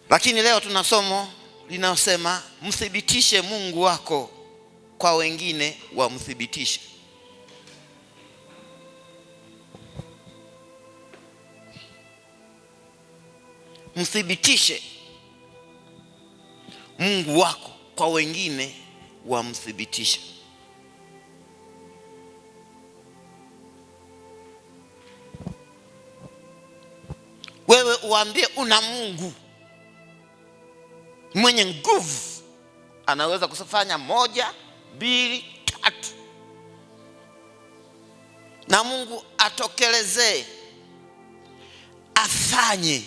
Lakini leo tuna somo linalosema mthibitishe Mungu wako kwa wengine wamthibitishe. Mthibitishe Mungu wako kwa wengine wamthibitishe. Wewe uambie una Mungu mwenye nguvu, anaweza kufanya 1, 2, 3, na Mungu atokelezee, afanye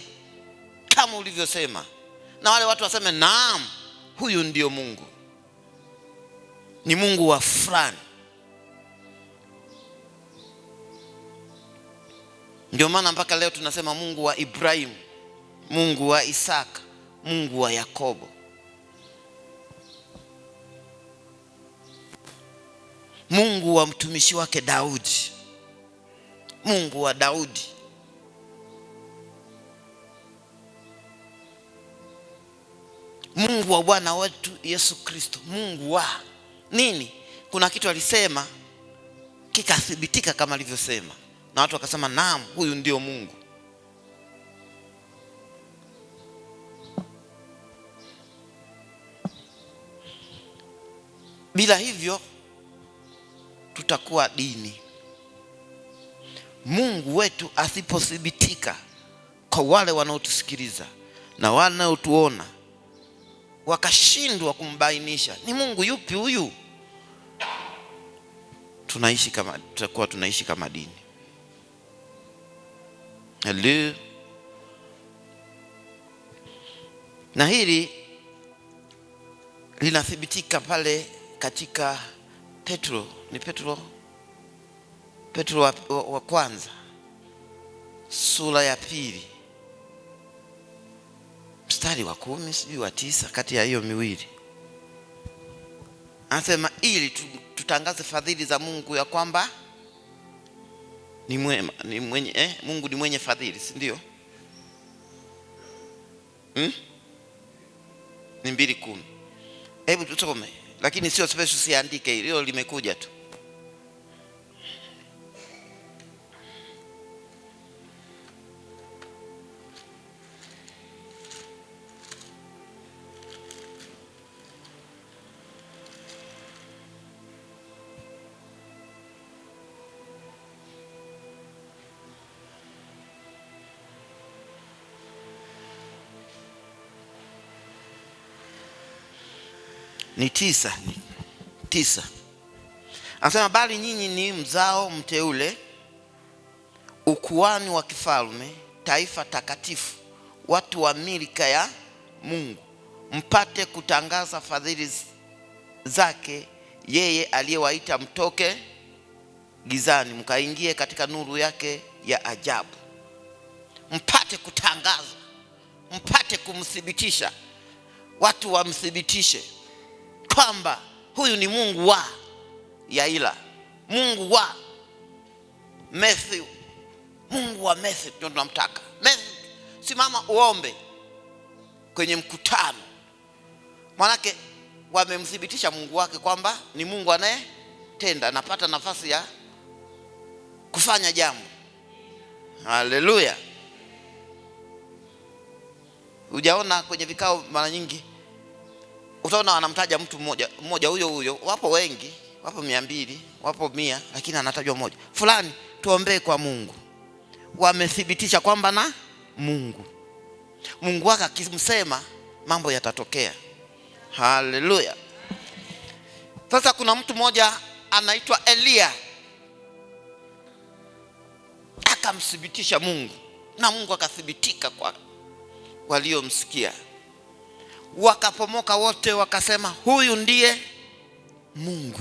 kama ulivyosema, na wale watu waseme naam, huyu ndio Mungu, ni Mungu wa fulani. Ndio maana mpaka leo tunasema Mungu wa Ibrahimu, Mungu wa Isaka, Mungu wa Yakobo. Mungu wa mtumishi wake Daudi, Mungu wa Daudi. Mungu wa Bwana wetu Yesu Kristo. Mungu wa nini? Kuna kitu alisema kikathibitika kama alivyosema, na watu wakasema naam, huyu ndio Mungu. Bila hivyo tutakuwa dini. Mungu wetu asipothibitika kwa wale wanaotusikiliza na wanaotuona, wakashindwa kumbainisha ni Mungu yupi huyu, tutakuwa tunaishi kama dini. Hello. Na hili linathibitika pale katika Petro, ni Petro wa kwanza sura ya 2 mstari wa 10 sijui wa 9, kati ya hiyo miwili. Anasema ili tutangaze fadhili za Mungu ya kwamba ni mwema, ni mwenye, Mungu ni mwenye fadhili, si ndio? Ni 2:10. Hebu tusome, lakini sio special, siandike hilo, limekuja tu. Ni 9. Anasema bali nyinyi ni mzao mteule, ukuhani wa kifalme, taifa takatifu, watu wa milika ya Mungu, mpate kutangaza fadhili zake yeye aliyewaita mtoke gizani mkaingie katika nuru yake ya ajabu. Mpate kutangaza, mpate kumthibitisha, watu wamthibitishe kwamba huyu ni Mungu wa Yaila, Mungu wa Matthew, Mungu wa Matthew ndio tunamtaka. Matthew, simama uombe kwenye mkutano. Manake wamemthibitisha Mungu wake kwamba ni Mungu anayetenda, anapata nafasi ya kufanya jambo. Haleluya. Hujaona kwenye vikao mara nyingi utaona wanamtaja mtu mmoja huyo huyo, wapo wengi, wapo 200, wapo 100, lakini anatajwa mmoja. Fulani, tuombee kwa Mungu. Wamethibitisha kwamba na Mungu. Mungu wake akimsema mambo yatatokea. Haleluya. Sasa kuna mtu mmoja anaitwa Elia, akamthibitisha Mungu na Mungu akathibitika kwa waliomsikia. Wakapomoka wote wakasema huyu ndiye Mungu.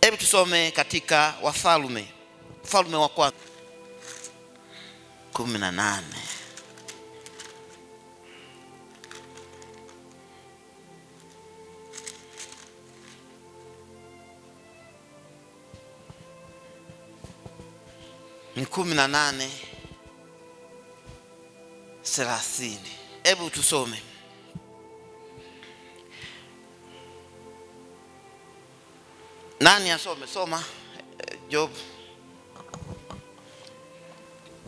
Hebu tusome katika Wafalme, Mfalme wa kwanza 18. Ni 18:30. Hebu tusome. Nani asome? Soma Job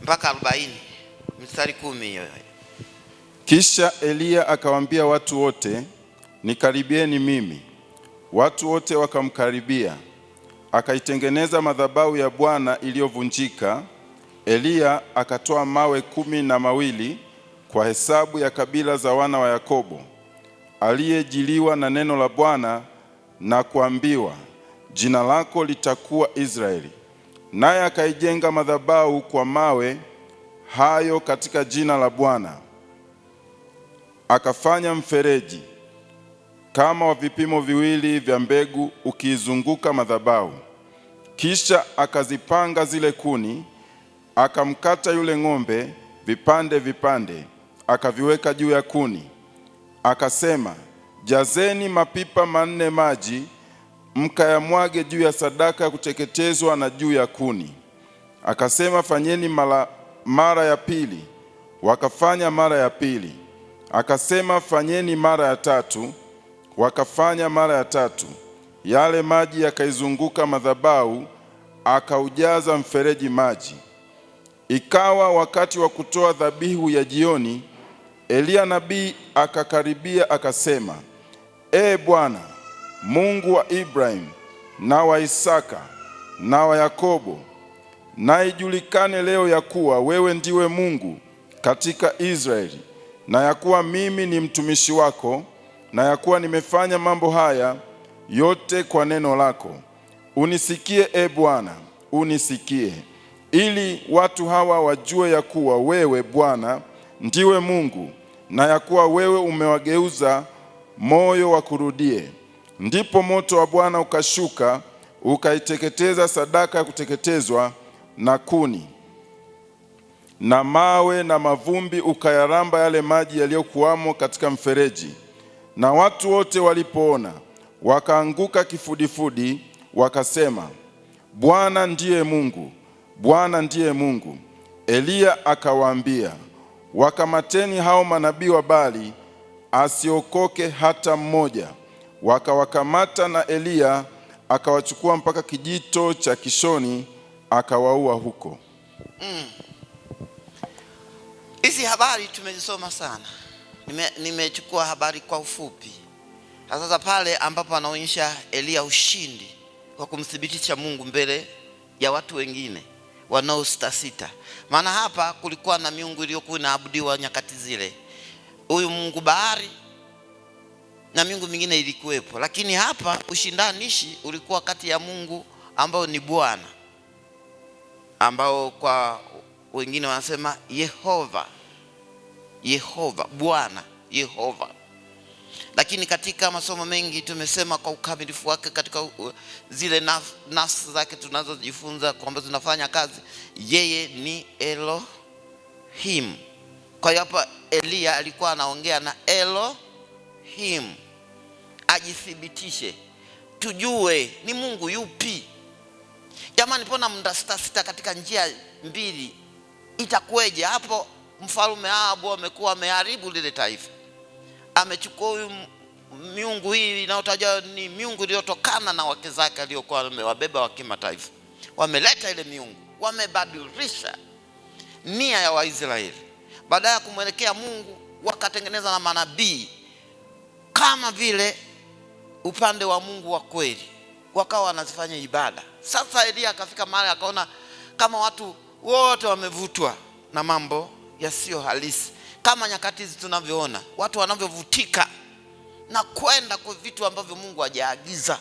mpaka 40 mstari 10 hiyo. Kisha Eliya akawaambia watu wote, nikaribieni mimi. Watu wote wakamkaribia. Akaitengeneza madhabahu ya Bwana iliyovunjika. Eliya akatoa mawe 12 kwa hesabu ya kabila za wana wa Yakobo, aliyejiliwa na neno la Bwana na kuambiwa, jina lako litakuwa Israeli. Naye akaijenga madhabahu kwa mawe hayo katika jina la Bwana. Akafanya mfereji kama wa vipimo viwili vya mbegu ukiizunguka madhabahu. Kisha akazipanga zile kuni, akamkata yule ng'ombe vipande vipande, akaviweka juu ya kuni. Akasema, jazeni mapipa 4 maji, mkayamwage juu ya sadaka ya kuteketezwa na juu ya kuni. Akasema, fanyeni mara ya pili. Wakafanya mara ya pili. Akasema, fanyeni mara ya tatu. Wakafanya mara ya tatu. Yale maji yakaizunguka madhabahu, akaujaza mfereji maji. Ikawa wakati wa kutoa dhabihu ya jioni, Eliya nabii akakaribia akasema, E Bwana, Mungu wa Ibrahim na wa Isaka na wa Yakobo, na ijulikane leo ya kuwa wewe ndiwe Mungu katika Israeli, na ya kuwa mimi ni mtumishi wako, na ya kuwa nimefanya mambo haya yote kwa neno lako. Unisikie, e Bwana, unisikie, ili watu hawa wajue ya kuwa wewe Bwana ndiwe Mungu, na ya kuwa wewe umewageuza moyo wakurudie. Ndipo moto wa Bwana ukashuka ukaiteketeza sadaka ya kuteketezwa na kuni na mawe na mavumbi, ukayaramba yale maji yaliyokuwamo katika mfereji. Na watu wote walipoona wakaanguka kifudifudi, wakasema, Bwana ndiye Mungu, Bwana ndiye Mungu. Eliya akawaambia, wakamateni hao manabii wa Baali, asiokoke hata mmoja. Wakawakamata, na Eliya akawachukua mpaka kijito cha Kishoni, akawaua huko. Hizi habari tumezisoma sana. Nimechukua habari kwa ufupi. Sasa pale ambapo anaonyesha Eliya ushindi kwa kumthibitisha Mungu mbele ya watu wengine wanaositasita. Maana hapa kulikuwa na miungu iliyokuwa inaabudiwa nyakati zile. Huyu Mungu Baali na miungu mingine ilikuwepo. Lakini hapa ushindanishi ulikuwa kati ya Mungu ambao ni Bwana, ambao kwa wengine wanasema Yehova, Yehova, Bwana, Yehova. Lakini katika masomo mengi tumesema kwa ukamilifu wake katika zile nafsi zake tunazojifunza kwamba zinafanya kazi, yeye ni Elohim. Kwa hiyo hapa Eliya alikuwa anaongea na Elohim ajithibitishe, tujue ni Mungu yupi. Jamani, mbona mnasitasita katika njia mbili? Itakuweje hapo? Mfalme Ahabu amekuwa ameharibu lile taifa, amechukua huyu miungu hii inayotajwa ni miungu iliyotokana na wake zake aliyokuwa amewabeba wa kimataifa. Wameleta ile miungu, wamebadilisha nia ya Waisraeli. Baada ya kumwelekea Mungu, wakatengeneza na manabii kama vile upande wa Mungu wa kweli, wakawa wanazifanya ibada. Sasa Eliya akafika mahali akaona kama watu wote wamevutwa na mambo yasiyo halisi, kama nyakati hizi tunavyoona watu wanavyovutika na kwenda kwa vitu ambavyo Mungu hajaagiza.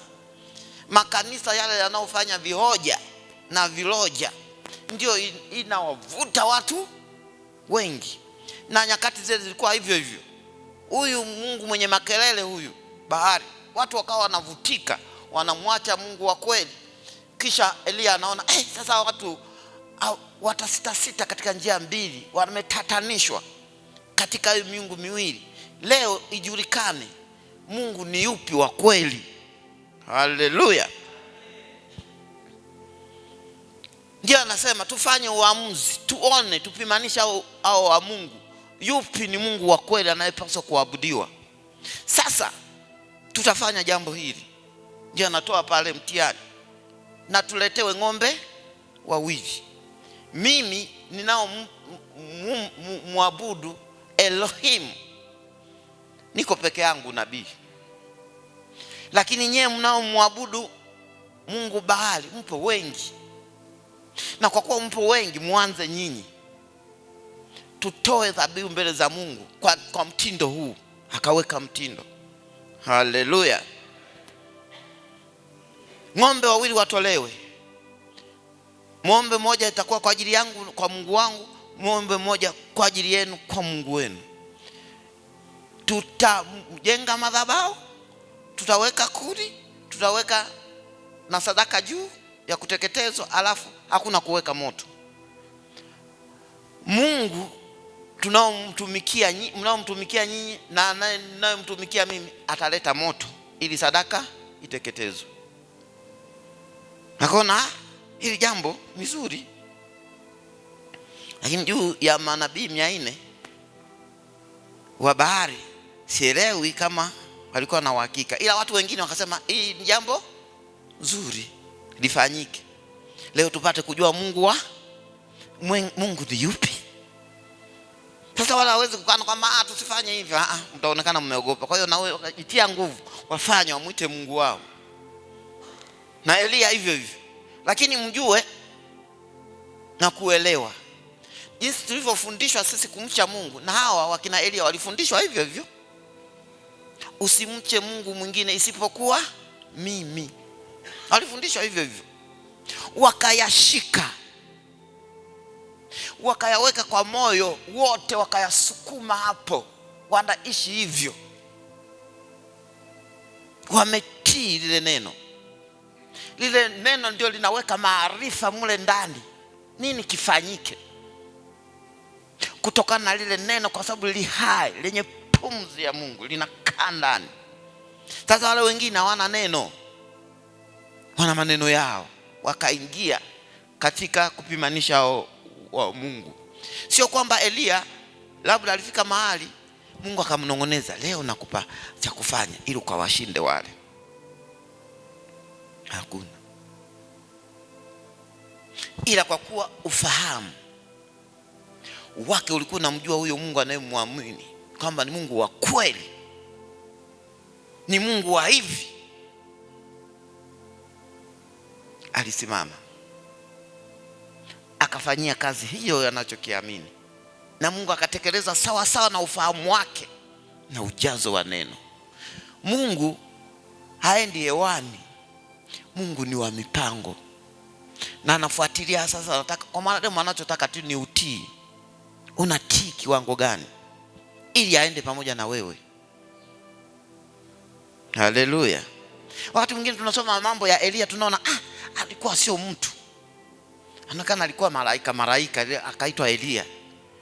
Makanisa yale yanayofanya vihoja na viloja ndio inawavuta watu wengi, na nyakati zile zilikuwa hivyo hivyo. Huyu Mungu mwenye makelele, huyu Bahari, watu wakawa wanavutika, wanamwacha Mungu wa kweli. Kisha Eliya anaona sasa watu watasitasita katika njia mbili, wametatanishwa katika hiyo miungu miwili. Leo ijulikane Mungu ni yupi wa kweli. Haleluya. Ndio anasema tufanye uamuzi, tuone, tupimanishe hao wa Mungu Yupi ni Mungu wa kweli anayepaswa kuabudiwa? Sasa tutafanya jambo hili. Ndio anatoa pale mtihani, na tuletewe ng'ombe wawili. Mimi ninao muabudu Elohim, niko peke yangu nabii, lakini nyewe mnao muabudu Mungu Baali mpo wengi, na kwa kuwa mpo wengi, muanze nyinyi, tutoe dhabihu mbele za Mungu kwa mtindo huu. Akaweka mtindo. Haleluya. Ng'ombe wawili watolewe. Ng'ombe mmoja itakuwa kwa ajili yangu kwa Mungu wangu, ng'ombe mmoja kwa ajili yenu kwa Mungu wenu. Tutajenga madhabahu, tutaweka kuni, tutaweka na sadaka juu ya kuteketezwa, alafu hakuna kuweka moto. Mungu tunaomtumikia nyinyi, mnaomtumikia nyinyi na ninayemtumikia mimi ataleta moto ili sadaka iteketezwe. Akaona hili jambo ni zuri, lakini juu ya manabii 400 wa Baali sielewi kama walikuwa na uhakika, ila watu wengine wakasema hii ni jambo zuri lifanyike leo tupate kujua Mungu wa Mungu ni yupi. Sasa wala hawezi kukana kwamba tusifanye hivyo, mtaonekana mmeogopa. Kwa hiyo na wewe wakajitia nguvu, wafanye, wamuite Mungu wao. Na Elia hivyo hivyo. Lakini mjue na kuelewa jinsi tulivyofundishwa sisi kumcha Mungu, na hawa wakina Elia walifundishwa hivyo hivyo, usimche Mungu mwingine isipokuwa mimi. Walifundishwa hivyo hivyo, wakayashika, wakayaweka kwa moyo wote, wakayasukuma hapo, wanaishi hivyo, wametii lile neno. Lile neno ndio linaweka maarifa mule ndani, nini kifanyike kutokana na lile neno, kwa sababu li hai, lenye pumzi ya Mungu, linakaa ndani. Sasa wale wengine hawana neno, wana maneno yao, wakaingia katika kupimanisha wa Mungu. Sio kwamba Elia labda alifika mahali Mungu akamnongoneza, leo nakupa cha kufanya ili ukawashinde wale. Hakuna. Ila kwa kuwa ufahamu wake ulikuwa unamjua huyo Mungu anayemwamini kwamba ni Mungu wa kweli, ni Mungu wa hivi, alisimama akafanyia kazi hiyo anachokiamini, na Mungu akatekeleza sawa sawa na ufahamu wake na ujazo wa neno. Mungu haendi hewani. Mungu ni wa mipango na anafuatilia. Sasa anataka, kwa maana anachotaka tu ni utii. Unatii kiwango gani ili aende pamoja na wewe? Haleluya. Wakati mwingine tunasoma mambo ya Elia tunaona alikuwa sio mtu, anaonekana alikuwa malaika, akaitwa Elia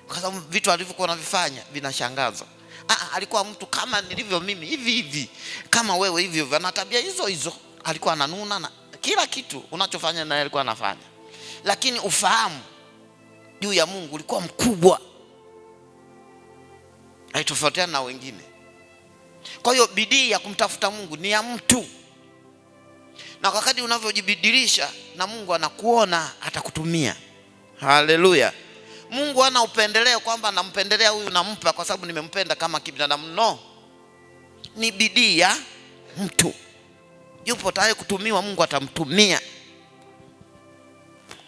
kwa sababu vitu alivyokuwa anavifanya vinashangaza. Alikuwa mtu kama nilivyo mimi hivi hivi, kama wewe hivyo hivyo, ana tabia hizo hizo, alikuwa ananuna na kila kitu unachofanya naye alikuwa anafanya, lakini ufahamu juu ya Mungu ulikuwa mkubwa, haitofautiana na wengine. Kwa hiyo bidii ya kumtafuta Mungu ni ya mtu, na kwa kadri unavyojibidilisha na Mungu anakuona, atakutumia. Haleluya. Mungu hana upendeleo kwamba nampendelea huyu nampa kwa sababu nimempenda kama kibinadamu. No, ni bidii ya mtu. Yupo tayari kutumiwa, Mungu atamtumia.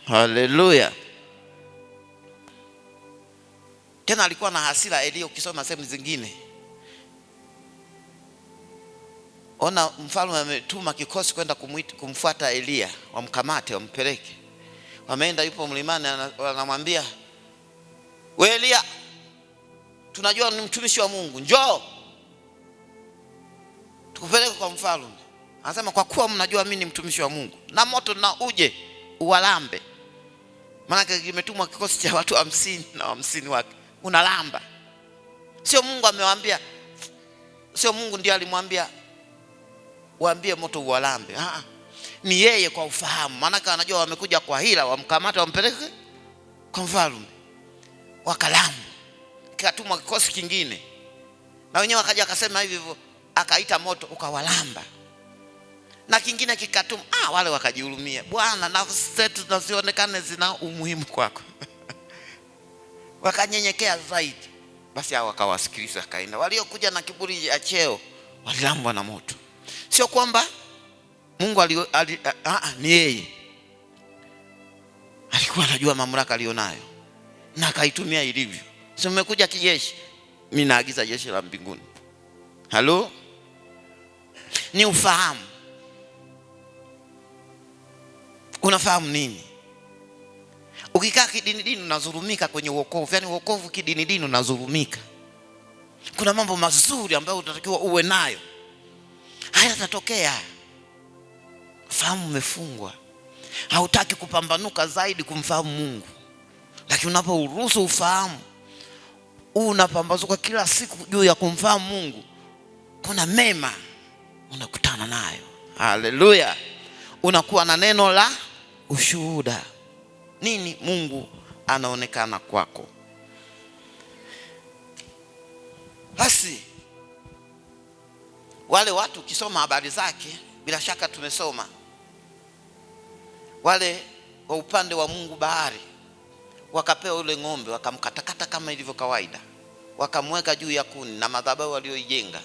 Haleluya. Tena alikuwa na hasira Elia, ukisoma sehemu zingine. Ona, mfalme ametuma kikosi kwenda kumfuata Elia, wamkamate wampeleke. Wameenda, yupo mlimani, anamwambia, we Elia, tunajua ni mtumishi wa Mungu, njoo tukupeleke kwa mfalme. Anasema, kwa kuwa mnajua mimi ni mtumishi wa Mungu, na moto na uje uwalambe. Maana kimetumwa kikosi cha watu 50 na 50 wake, unalamba. Sio Mungu amewaambia, sio Mungu ndiye alimwambia waambie moto uwalambe. Ni yeye kwa ufahamu, maana anajua wamekuja kwa hila, wamkamate wampeleke kwa mfalme. Wakalamba. Kikatumwa kikosi kingine, na wenyewe wakaja wakasema hivi hivyo, akaita moto ukawalamba. Na kingine kikatumwa, wale wakajihurumia, Bwana, nafsi zetu zinasionekane zina umuhimu kwako. Wakanyenyekea zaidi. Basi hao wakawasikiliza, kaenda. Waliokuja na kiburi ya cheo walilambwa na moto. Sio kwamba Mungu ni yeye alikuwa anajua mamlaka alionayo na akaitumia ilivyo. Sio mmekuja kijeshi, mimi naagiza jeshi la mbinguni. Halo? Ni ufahamu. Unafahamu nini? Ukikaa kidini dini unazurumika kwenye wokovu. Yaani wokovu kidini dini unazurumika. Kuna mambo mazuri ambayo unatakiwa uwe nayo, hayatatokea. Fahamu umefungwa. Hautaki kupambanuka zaidi kumfahamu Mungu. Lakini unapouruhusu ufahamu, unapambazuka kila siku juu ya kumfahamu Mungu, kuna mema unakutana nayo. Haleluya. Unakuwa na neno la ushuhuda. Nini? Mungu anaonekana kwako. Basi wale watu ukisoma habari zake, bila shaka tumesoma, wale wa upande wa Mungu bahari wakapewa yule ng'ombe, wakamkatakata kama ilivyo kawaida, wakamweka juu ya kuni na madhabahu walioijenga,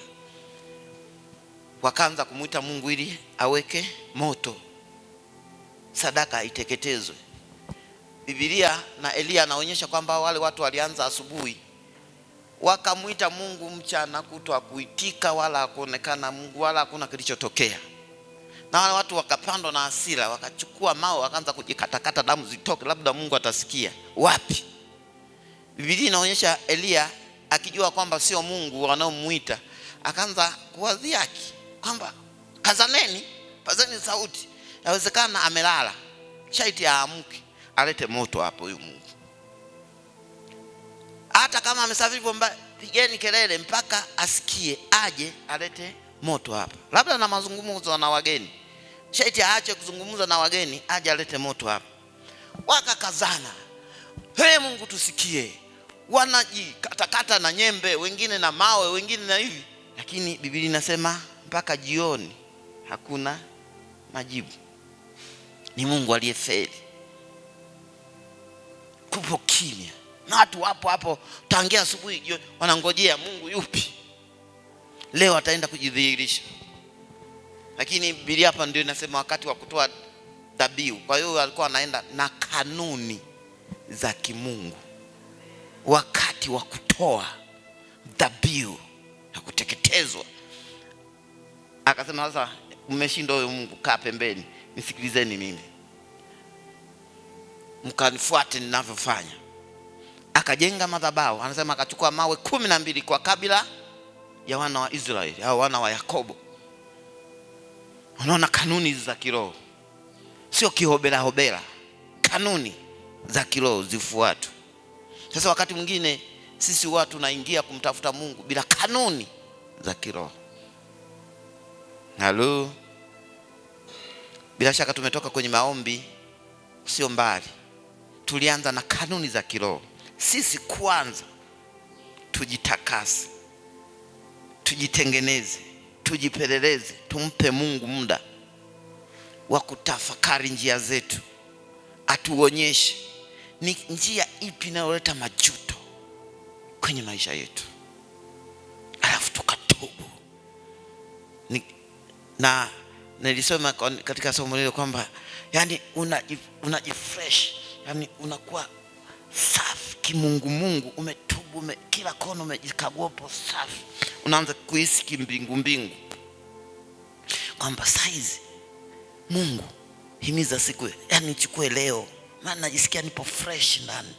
wakaanza kumuita Mungu ili aweke moto, sadaka iteketezwe. Biblia na Elia anaonyesha kwamba wale watu walianza asubuhi, wakamuita Mungu mchana kutwa, kuitika wala hakuonekana Mungu wala hakuna kilichotokea. Na wale watu wakapandwa na hasira, wakachukua mawe wakaanza kujikatakata damu zitoke, labda Mungu atasikia. Wapi? Biblia inaonyesha Elia akijua kwamba sio Mungu wanaomuita, akaanza kuwadhiaki kwamba kazaneni, pazeni sauti. Yawezekana amelala, shaiti aamke alete moto hapo huyu Mungu. Hata kama amesafiri kwamba pigeni kelele mpaka asikie, aje alete moto hapa. Labda na mazungumzo na wageni, shaiti aache kuzungumza na wageni, aje alete moto hapa. Wakakazana, hey Mungu tusikie. Wanajikatakata na nyembe, wengine na mawe, wengine na hivi. Lakini Biblia inasema mpaka jioni hakuna majibu. Ni Mungu aliyefeli. Kupo kimya. Na watu wapo hapo tangia asubuhi jioni wanangojea Mungu yupi leo ataenda kujidhihirisha. Lakini Biblia hapa ndio inasema wakati wa kutoa dhabihu. Kwa hiyo alikuwa anaenda na kanuni za kimungu. Wakati wa kutoa dhabihu na kuteketezwa, akasema sasa mmeshindwa huyo Mungu, kaa pembeni, nisikilizeni mimi, mkanifuate ninavyofanya. Akajenga madhabahu, anasema akachukua mawe 12 kwa kabila ya wana wa Israeli au wana wa Yakobo. Unaona kanuni za kiroho, sio kihobela hobela, kanuni za kiroho zifuatwe. Sasa wakati mwingine sisi watu tunaingia kumtafuta Mungu bila kanuni za kiroho. Halo. Bila shaka tumetoka kwenye maombi sio mbali. Tulianza na kanuni za kiroho. Sisi kwanza tujitakase, tujitengeneze, tujipeleleze, tumpe Mungu muda wa kutafakari njia zetu, atuonyeshe ni njia ipi inayoleta majuto kwenye maisha yetu, alafu tukatubu. Na nilisoma katika somo lile kwamba yani unajifresh, yani unakuwa safi kimungu mungu, umetubu, kila kona umejikagua, upo safi, unaanza kuhisi kimbingu mbingu kwamba saizi Mungu himiza siku, yani chukue leo, maana najisikia nipo fresh ndani,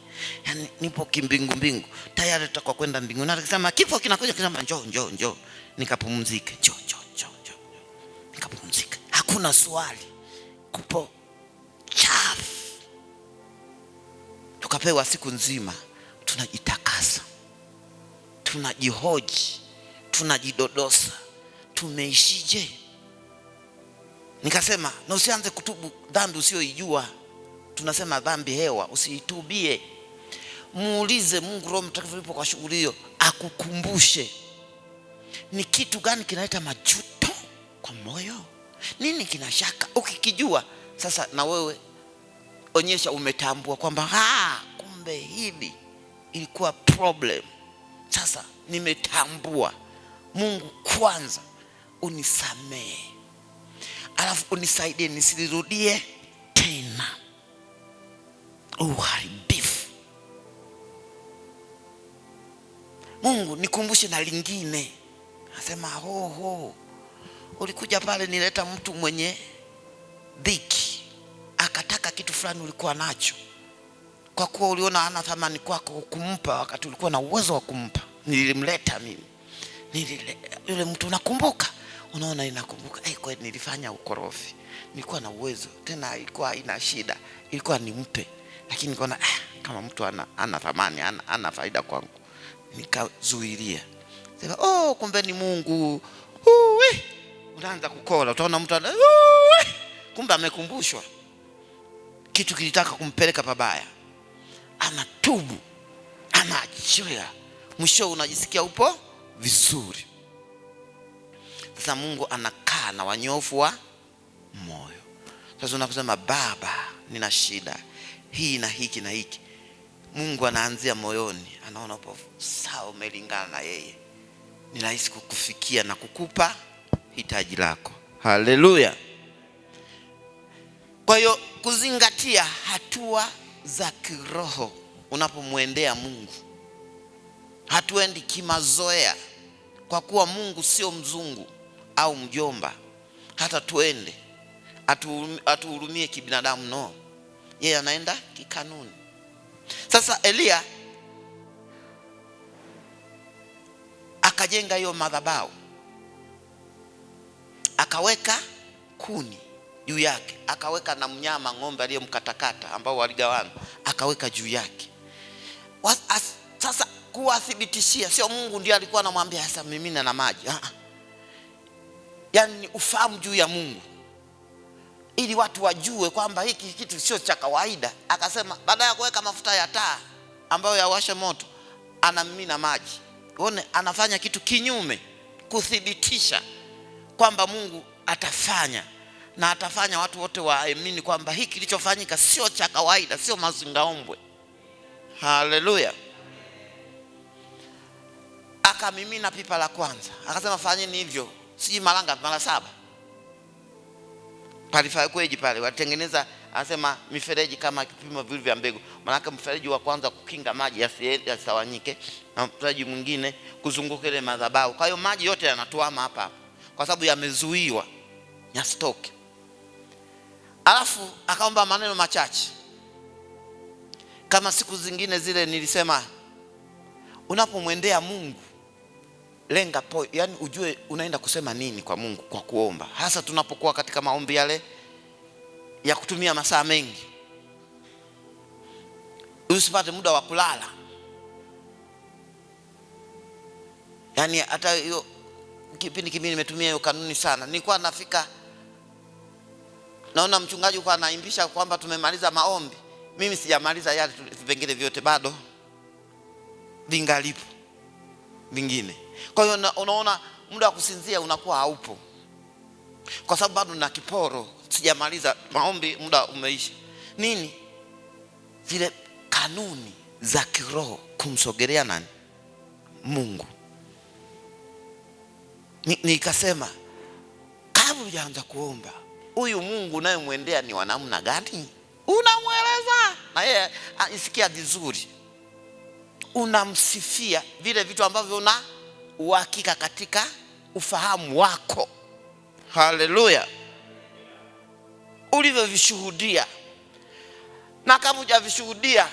yani nipo kimbingu mbingu, tayari tutakuwa kwenda mbinguni. Na akisema kifo kinakuja, kisema njoo njoo njoo nikapumzike, njoo njoo njoo njoo nikapumzike. Hakuna swali, kupo chafu. Tukapewa siku nzima tunajitakasa, tunajihoji, tunajidodosa, tumeishije? Nikasema na usianze kutubu dhambi usiyoijua. Tunasema dhambi hewa, usiitubie. Muulize Mungu Roho Mtakatifu yupo kwa shughuli hiyo, akukumbushe ni kitu gani kinaleta majuto kwa moyo, nini kinashaka. Ukikijua sasa, na wewe onyesha umetambua kwamba kumbe hili ilikuwa problem. Sasa nimetambua. Mungu kwanza unisamehe, alafu unisaidie nisirudie tena uharibifu. Mungu nikumbushe na lingine. Anasema ho, ulikuja pale nileta mtu mwenye dhiki akataka kitu fulani ulikuwa nacho, kwa kuwa uliona hana thamani kwako kumpa wakati ulikuwa na uwezo wa kumpa. Nilimleta mimi, yule mtu unakumbuka, unaona inakumbuka, kweli nilifanya ukorofi, nilikuwa na uwezo, tena ilikuwa haina shida, ilikuwa nimpe, lakini nikaona kama mtu ana thamani, ana faida kwangu, nikazuilia. Sema kumbe ni Mungu. Unaanza kukola, utaona mtu kumbe amekumbushwa kitu kilitaka kumpeleka pabaya, anatubu, anaachilia, mwisho unajisikia upo vizuri. Sasa Mungu anakaa na wanyofu wa moyo. Sasa unaposema Baba, nina shida hii na hiki na hiki, Mungu anaanzia moyoni, anaona upo sawa, umelingana na yeye, ni rahisi kukufikia na kukupa hitaji lako. Haleluya. Kwa hiyo kuzingatia hatua za kiroho unapomwendea Mungu. Hatuendi kimazoea, kwa kuwa Mungu sio mzungu au mjomba hata tuende atuhurumie kibinadamu. No, yeye anaenda kikanuni. Sasa Eliya akajenga hiyo madhabahu, akaweka kuni juu yake, akaweka na mnyama ng'ombe aliyemkatakata ambao waligawana, akaweka juu yake. Sasa kuwathibitishia, sio Mungu ndiye alikuwa anamwambia sasa mimina na maji. Yaani ufahamu juu ya Mungu, ili watu wajue kwamba hiki kitu sio cha kawaida. Akasema baada ya kuweka mafuta ya taa ambayo yawashe moto, anamimina maji. Uone anafanya kitu kinyume, kuthibitisha kwamba Mungu atafanya, na atafanya watu wote waamini kwamba hiki kilichofanyika sio cha kawaida, sio mazingaombwe. Haleluya. Akamimina pipa la kwanza, akasema fanyeni hivyo, siji mara mara 7. Palifaa kweji pale, watengeneza, anasema mifereji kama kipimo viwili vya mbegu. Maana mfereji wa kwanza kukinga maji yasitawanyike, na mfereji mwingine kuzunguka ile madhabahu. Kwa hiyo maji yote yanatuama hapa hapa kwa sababu yamezuiwa yasitoke. Alafu akaomba maneno machache. Kama siku zingine zile nilisema, unapomwendea Mungu lenga po, yani ujue unaenda kusema nini kwa Mungu kwa kuomba, hasa tunapokuwa katika maombi yale ya kutumia masaa mengi. Usipate muda wa kulala. Yani hata hiyo kipindi kimi nimetumia hiyo kanuni sana. Nilikuwa nafika naona mchungaji kwa anaimbisha kwamba tumemaliza maombi, mimi sijamaliza yale vipengele vyote, bado vingalipo vingine. Kwa hiyo unaona muda wa kusinzia unakuwa haupo, kwa sababu bado na kiporo, sijamaliza maombi, muda umeisha. Nini zile kanuni za kiroho kumsogelea nani? Mungu. Nikasema kabla hujaanza kuomba, huyu Mungu unayemwendea ni wa namna gani? Unamweleza na yeye isikia vizuri, unamsifia vile vitu ambavyo una uhakika katika ufahamu wako. Haleluya. Ulivyovishuhudia. Na kama hujavishuhudia,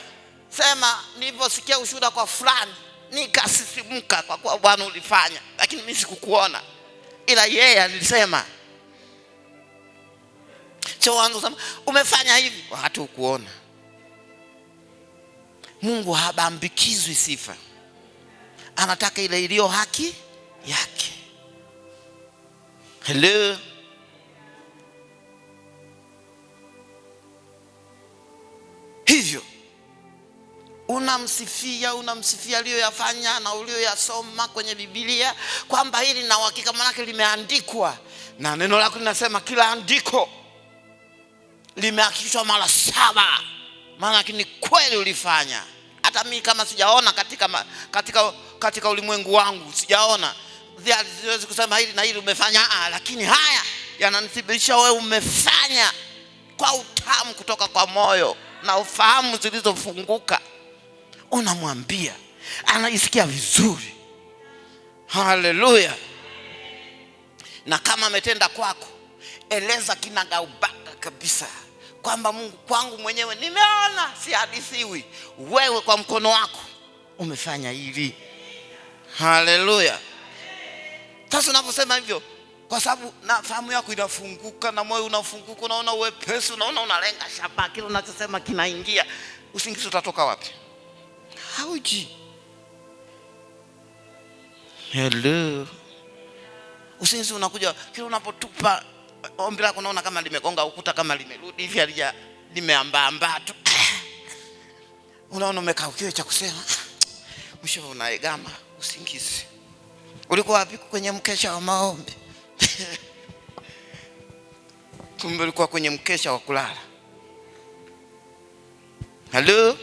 sema niliposikia ushuhuda kwa fulani nikasisimka kwa kuwa Bwana ulifanya, lakini mimi sikukuona, ila yeye alisema. Sio anza kusema umefanya hivi wakati hukuona. Mungu habambikizwi sifa, anataka ile iliyo haki yake. Hello. Hivyo Unamsifia, unamsifia aliyoyafanya na uliyoyasoma kwenye Biblia kwamba hili na uhakika, maanake limeandikwa na neno lako linasema kila andiko limehakikishwa mara 7, maanake ni kweli ulifanya. Hata mimi kama sijaona katika ulimwengu wangu sijaona, siwezi kusema hili na hili umefanya, lakini haya yananithibitisha wewe umefanya kwa utamu kutoka kwa moyo na ufahamu zilizofunguka. Unamwambia, anaisikia vizuri. Haleluya. Na kama ametenda kwako, eleza kinagaubaga kabisa kwamba Mungu, kwangu mwenyewe nimeona, sihadithiwi, wewe kwa mkono wako umefanya hili. Haleluya. Sasa unaposema hivyo, kwa sababu na fahamu yako inafunguka na moyo unafunguka, unaona uwepesi, unaona unalenga shabaha, kile unachosema kinaingia. Usingizi utatoka wapi? Hauji. Hello. Usingizi unakuja kile unapotupa ombi lako, unaona kama limegonga ukuta, kama limerudi hivi, halija, limeambaamba tu. Unaona umekaa ukiwa cha kusema, mwisho unaegama usingizi. Ulikuwa wapi? Kwenye mkesha wa maombi. Kumbe ulikuwa kwenye mkesha wa kulala. Hello.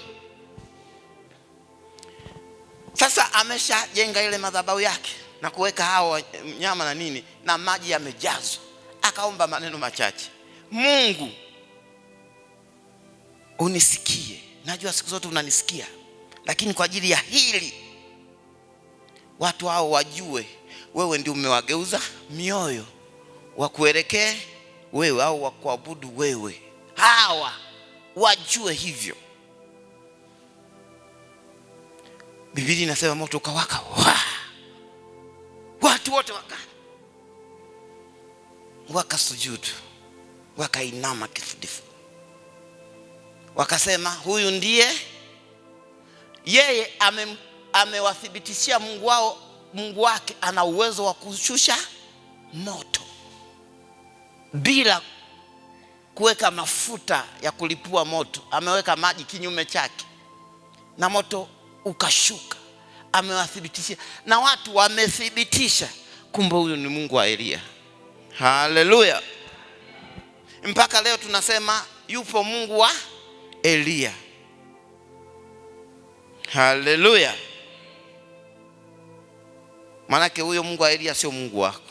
Sasa ameshajenga ile madhabahu yake na kuweka hao nyama na nini, na maji yamejazwa. Akaomba maneno machache: Mungu unisikie, najua siku zote unanisikia, lakini kwa ajili ya hili watu hao wajue wewe ndio umewageuza mioyo wakuelekee wewe au wakuabudu wewe. Hawa wajue hivyo. Biblia inasema moto ukawaka, watu wote wakasujudu, wakainama kifudifu, wakasema huyu ndiye yeye. Amewathibitishia Mungu wao, Mungu wake ana uwezo wa kushusha moto bila kuweka mafuta ya kulipua moto. Ameweka maji kinyume chake na moto ukashuka. Amewathibitishia na watu wamethibitisha, kumbe huyu ni Mungu wa Elia. Haleluya. Mpaka leo tunasema yupo Mungu wa Elia. Haleluya. Maanake huyo Mungu wa Elia sio Mungu wako.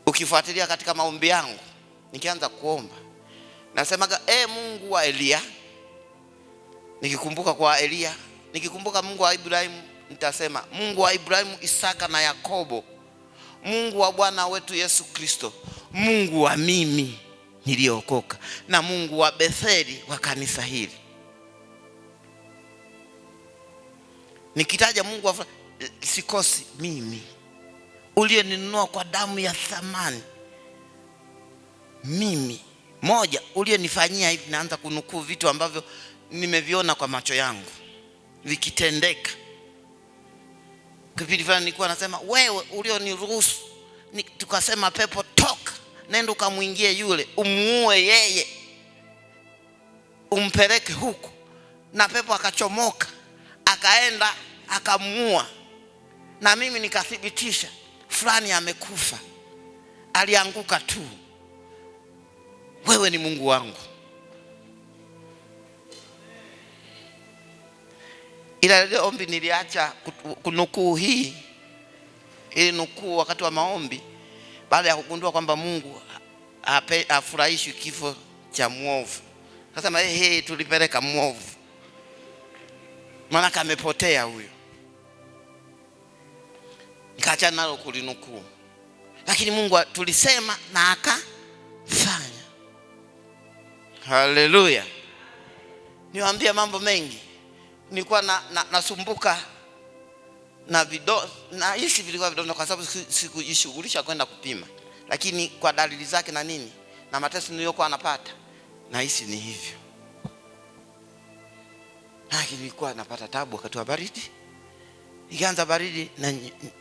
Ukifuatilia katika maombi yangu, nikianza kuomba nasemaga, Mungu wa Elia. Nikikumbuka kwa Elia, nikikumbuka Mungu wa Ibrahimu, nitasema Mungu wa Ibrahimu, Isaka na Yakobo, Mungu wa Bwana wetu Yesu Kristo, Mungu wa mimi niliokoka, na Mungu wa Betheli wa kanisa hili. Nikitaja Mungu wa sikosi mimi, uliyeninunua kwa damu ya thamani, mimi moja uliyenifanyia hivi. Naanza kunukuu vitu ambavyo nimeviona kwa macho yangu vikitendeka. Kipindi fulani nilikuwa nasema wewe ulioniruhusu, tukasema pepo toka, nenda ukamuingie yule, umuue yeye, umpeleke huko, na pepo akachomoka akaenda akamuua, na mimi nikathibitisha fulani amekufa, alianguka tu. Wewe ni Mungu wangu. Ila ile ombi niliacha kunukuu hii, ili nukuu wakati wa maombi, baada ya kugundua kwamba Mungu hafurahishwi kifo cha mwovu. Akasema hey, tulipeleka mwovu, maana amepotea huyo. Nikaacha nalo kulinukuu, lakini Mungu tulisema na akafanya. Haleluya. Niwaambie mambo mengi. Nilikuwa nasumbuka na na hisi vilikuwa vidonda kwa sababu sikujishughulisha kwenda kupima, lakini kwa dalili zake na nini na mateso niliyokuwa napata, na hisi ni hivyo. Lakini nilikuwa napata tabu wakati wa baridi. Ikianza baridi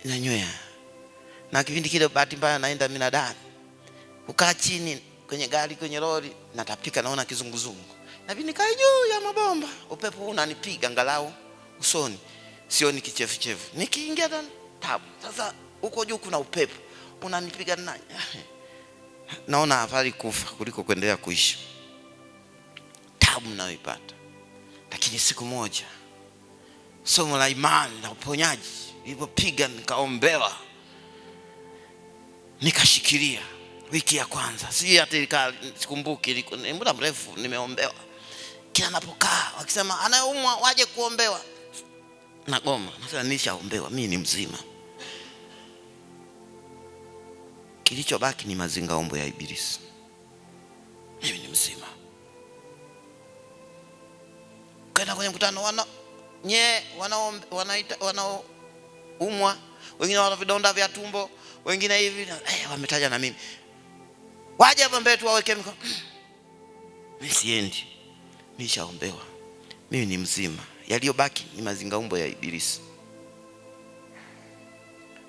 na nywea. Na kipindi kile bahati mbaya naenda minadani, kukaa chini Kwenye gari, kwenye lori, natapika, naona kizunguzungu. Nabidi nikae juu ya mabomba, upepo unanipiga angalau usoni, sioni kichefuchefu. Nikiingia ndani tabu. Sasa huko juu kuna upepo unanipiga na naona afadhali kufa kuliko kuendelea kuishi. Tabu nayoipata. Lakini siku moja somo la imani la uponyaji nilipopiga, nikaombewa, nikashikilia. Wiki ya kwanza sijui hata sikumbuki, ni muda mrefu nimeombewa. Kila napokaa wakisema anayeumwa waje kuombewa, nagoma, nasema nishaombewa, mimi ni mzima. Kilichobaki ni mazingaombo ya Ibilisi. Mimi ni mzima. Kaenda kwenye mkutano, wanaoumwa, wengine wana vidonda vya tumbo, wengine hivi, wametaja na mimi. Waje hapa mbele tu waweke mikono. Mimi siendi. Nishaombewa. Mimi ni mzima. Yaliyobaki ni mazingaombo ya Ibilisi.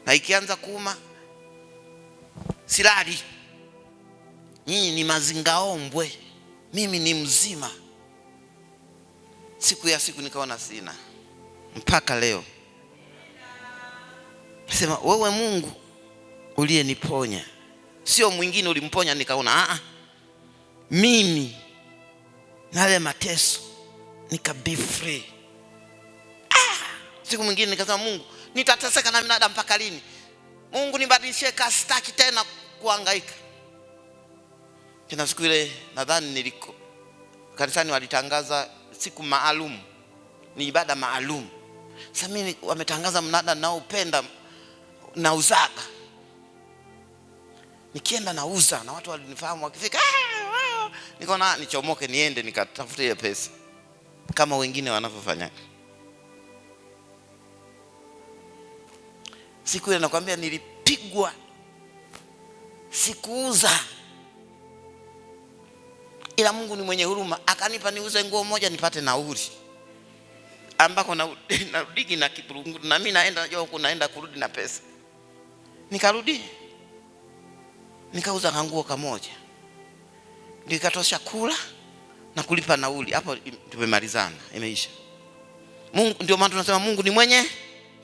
Na ikianza kuuma silali. Nyinyi ni mazingaombwe, mimi ni mzima. Siku ya siku nikaona sina. Mpaka leo. Nasema wewe Mungu uliyeniponya, sio mwingine ulimponya nikaona mimi na yale mateso nika be free. Siku mwingine nikasema Mungu, nitateseka na minada mpaka lini? Mungu nibadilishie kazi, sitaki tena kuhangaika. Tena siku ile nadhani niliko kanisani walitangaza siku maalum, ni ibada maalum. Sasa mimi wametangaza mnada naopenda nauzaga. Nikienda nauza na watu walinifahamu wakifika, nikaona nichomoke niende nikatafute ile pesa kama wengine wanavyofanya. Siku ile nakwambia nilipigwa, sikuuza. Ila Mungu ni mwenye huruma, akanipa niuze nguo moja nipate nauli. Ambako narudi na kipurungu, na mimi naenda, najua huku naenda kurudi na pesa. Nikarudi nikauza nguo kamoja, nikatosha kula na kulipa nauli. Hapo tumemalizana, imeisha. Mungu, ndio maana tunasema Mungu ni mwenye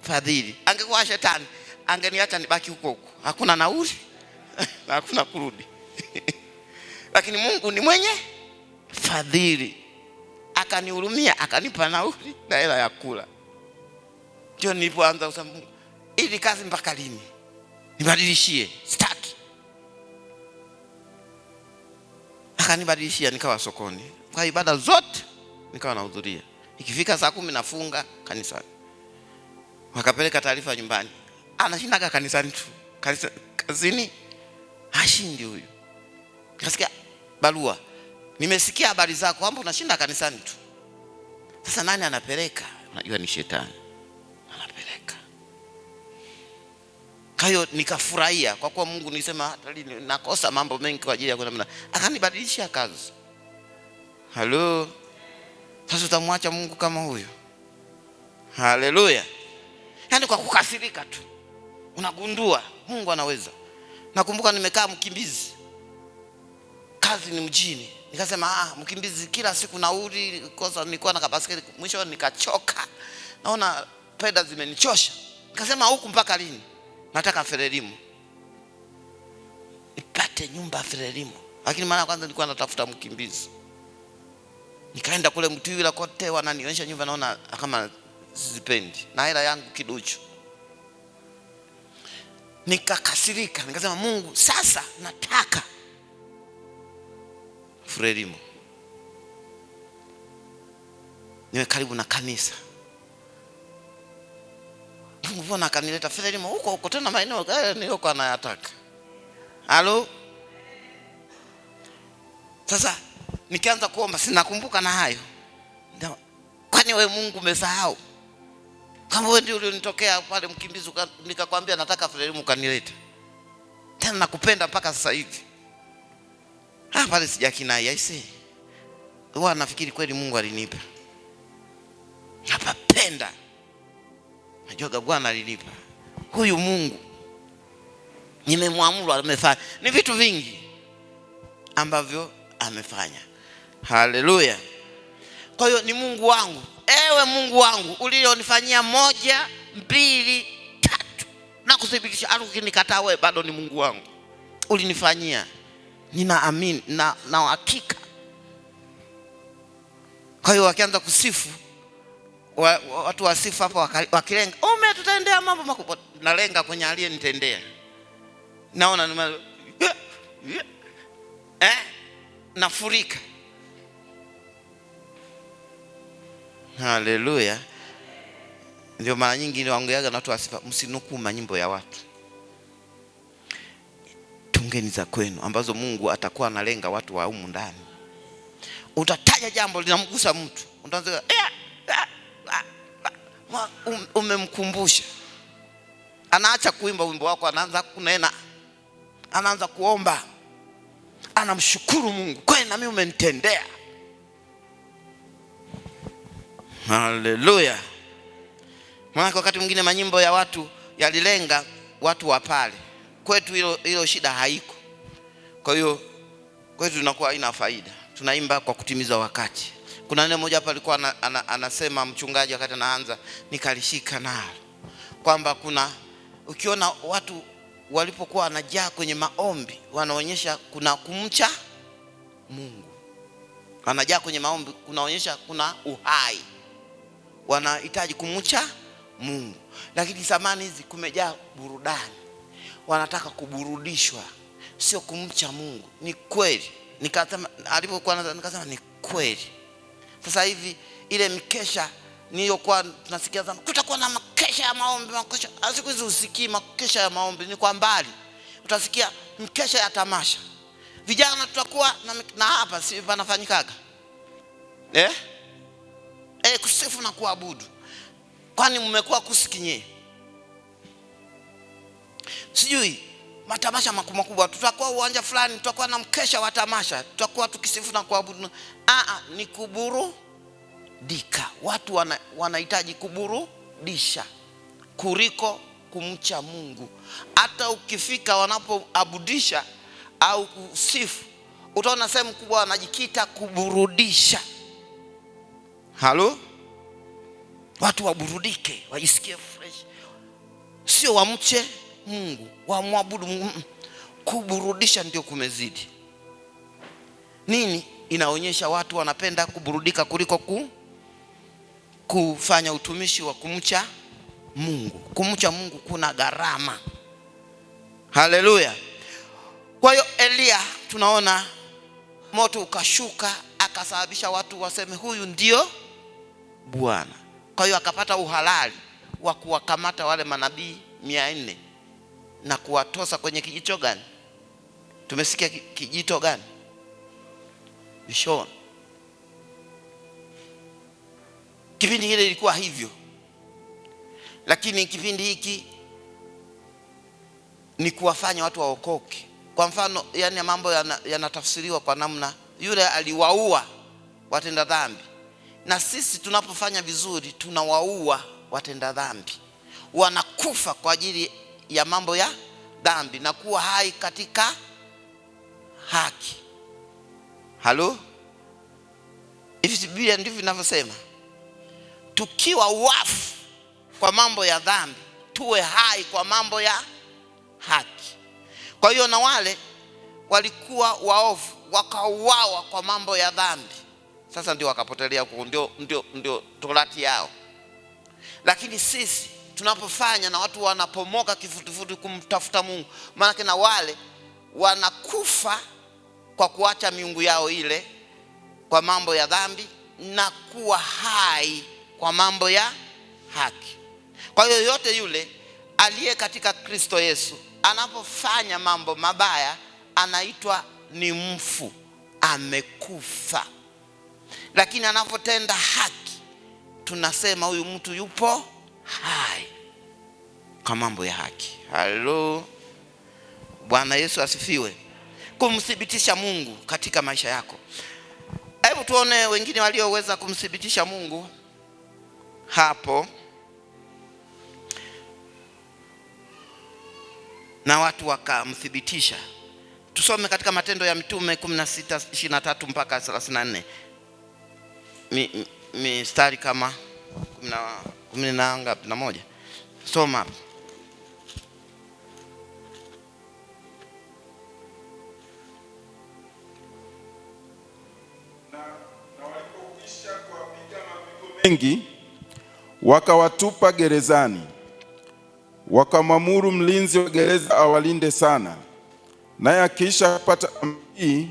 fadhili. Angekuwa shetani angeniacha nibaki huko huko, hakuna nauli na hakuna kurudi. Lakini Mungu ni mwenye fadhili, akanihurumia, akanipa nauli na hela ya kula. Ndio nilipoanza kusema Mungu, ili kazi mpaka lini? Nibadilishie, sitaki. Akanibadilishia, nikawa sokoni kwa ibada zote nikawa nahudhuria. Ikifika saa 10 nafunga kanisani. Wakapeleka taarifa nyumbani, anashindaga kanisani tu, kanisa kazini hashindi huyu. Nikasikia barua, nimesikia habari zako kwamba unashinda kanisani tu. Sasa nani anapeleka? Unajua ni shetani anapeleka. Kwa hiyo nikafurahia kwa kuwa Mungu nilisema hata lini nakosa mambo mengi kwa ajili ya kwenda, akanibadilishia kazi. Halo. Sasa utamwacha Mungu kama huyo? Haleluya. Yaani kwa kukasirika tu unagundua Mungu anaweza. Nakumbuka nimekaa Mkimbizi, kazi ni mjini. Nikasema Mkimbizi kila siku nauli, kosa nilikuwa na kabaskeli, mwisho nikachoka. Naona peda zimenichosha. Nikasema huku mpaka lini? Nataka Frelimo, nipate nyumba Frelimo. Lakini mara kwanza nilikuwa natafuta Mkimbizi. Nikaenda kule Mtwila kote wananionyesha nyumba, naona kama sizipendi, na hela yangu kiduchu. Nikakasirika, nikasema Mungu sasa nataka Frelimo, niwe karibu na kanisa. Mungu mbona akanileta Frelimo huko huko tena maeneo niliyokuwa nayataka. Halo. Sasa nikianza kuomba sinakumbuka na hayo. Kwani wewe Mungu umesahau? Kama wewe ndio ulionitokea pale Mkimbizi nikakwambia nataka Frelimo ukanileta. Tena nakupenda mpaka sasa hivi. Pale sijakinai, I see. Huwa nafikiri kweli Mungu alinipa. Napapenda. Najua Bwana alinipa. Huyu Mungu nimemwamuru amefanya. Ni vitu vingi. ambavyo amefanya. Haleluya. Kwa hiyo ni Mungu wangu, ewe Mungu wangu ulionifanyia 1, 2, 3, na kuthibitisha, hata ukinikataa wewe bado ni Mungu wangu. Ulinifanyia, ninaamini na hakika. Kwa hiyo wakianza kusifu, watu wasifu hapa wakilenga, umetutendea mambo makubwa, nalenga kwenye aliyenitendea. Naona nafurika. Haleluya. Ndio mara nyingi niwaongeaga na watu wasifa, msinukuu manyimbo ya watu, tungeni za kwenu ambazo Mungu atakuwa analenga watu wa humu ndani. Utataja jambo linamgusa mtu, utaanza umemkumbusha, anaacha kuimba wimbo wako, anaanza kunena, anaanza kuomba, anamshukuru Mungu, kweli na mimi umenitendea. Haleluya. Maana wakati mwingine manyimbo ya watu yalilenga watu wa pale. Kwetu hilo shida haiko. Kwa hiyo kwetu tunakuwa haina faida. Tunaimba kwa kutimiza wakati. Kuna neno moja hapa alikuwa anasema mchungaji wakati anaanza, nikalishika nalo, kwamba kuna ukiona watu walipokuwa wanajaa kwenye maombi wanaonyesha kuna kumcha Mungu. Wanajaa kwenye maombi kunaonyesha kuna uhai. Wanahitaji kumcha Mungu. Lakini zamani hizi kumejaa burudani. Wanataka kuburudishwa, sio kumcha Mungu. Ni kweli. Nikasema alipokuwa nikasema ni kweli. Sasa hivi ile mikesha niliyokuwa tunasikia zamani, kutakuwa na makesha ya maombi, makesha. Siku hizi usikii makesha ya maombi, ni kwa mbali. Utasikia mkesha ya tamasha. Vijana tutakuwa na hapa si panafanyikaga. Kusifu na kuabudu. Kwani mmekuwa kusikinyie? Sijui matamasha makubwa, tutakuwa uwanja fulani, tutakuwa na mkesha wa tamasha, tutakuwa tukisifu na kuabudu. Ni kuburudika. Watu wanahitaji kuburudisha kuliko kumcha Mungu. Hata ukifika wanapoabudisha au kusifu, utaona sehemu kubwa wanajikita kuburudisha. Halo? Watu waburudike, wajisikie fresh. Sio wamche Mungu, wamwabudu Mungu. Kuburudisha ndio kumezidi. Nini inaonyesha watu wanapenda kuburudika kuliko kufanya utumishi wa kumcha Mungu. Kumcha Mungu kuna gharama. Haleluya. Kwa hiyo Elia tunaona moto ukashuka, akasababisha watu waseme huyu ndio Bwana. Kwa hiyo akapata uhalali wa kuwakamata wale manabii 400 na kuwatosa kwenye kijito gani? Tumesikia kijito gani? Bishon. Kipindi kile ilikuwa hivyo. Lakini kipindi hiki ni kuwafanya watu waokoke. Kwa mfano, yani mambo yanatafsiriwa kwa namna yule aliwaua watenda dhambi. Na sisi tunapofanya vizuri tunawaua watenda dhambi. Wanakufa kwa ajili ya mambo ya dhambi na kuwa hai katika haki. Halo? Hivi Biblia ndivyo inavyosema. Tukiwa wafu kwa mambo ya dhambi, tuwe hai kwa mambo ya haki. Kwa hiyo na wale walikuwa waovu wakauawa kwa mambo ya dhambi. Sasa ndio wakapotelea huko, ndio torati yao. Lakini sisi tunapofanya na watu wanapomoka kifutufutu kumtafuta Mungu, maana na wale wanakufa kwa kuacha miungu yao ile kwa mambo ya dhambi na kuwa hai kwa mambo ya haki. Kwa hiyo yote yule aliye katika Kristo Yesu anapofanya mambo mabaya anaitwa ni mfu, amekufa. Lakini anapotenda haki tunasema huyu mtu yupo hai kwa mambo ya haki. Halo. Bwana Yesu asifiwe. Kumthibitisha Mungu katika maisha yako. Hebu tuone wengine walioweza kumthibitisha Mungu hapo, na watu wakamthibitisha. Tusome katika Matendo ya Mitume 16:23 mpaka 34, mistari kama kumi na ngapi na moja. Soma hapo. Na walipokwisha kuwapiga mapigo mengi, wakawatupa gerezani, wakamwamuru mlinzi wa gereza awalinde sana. Naye akiisha kupata amri hii,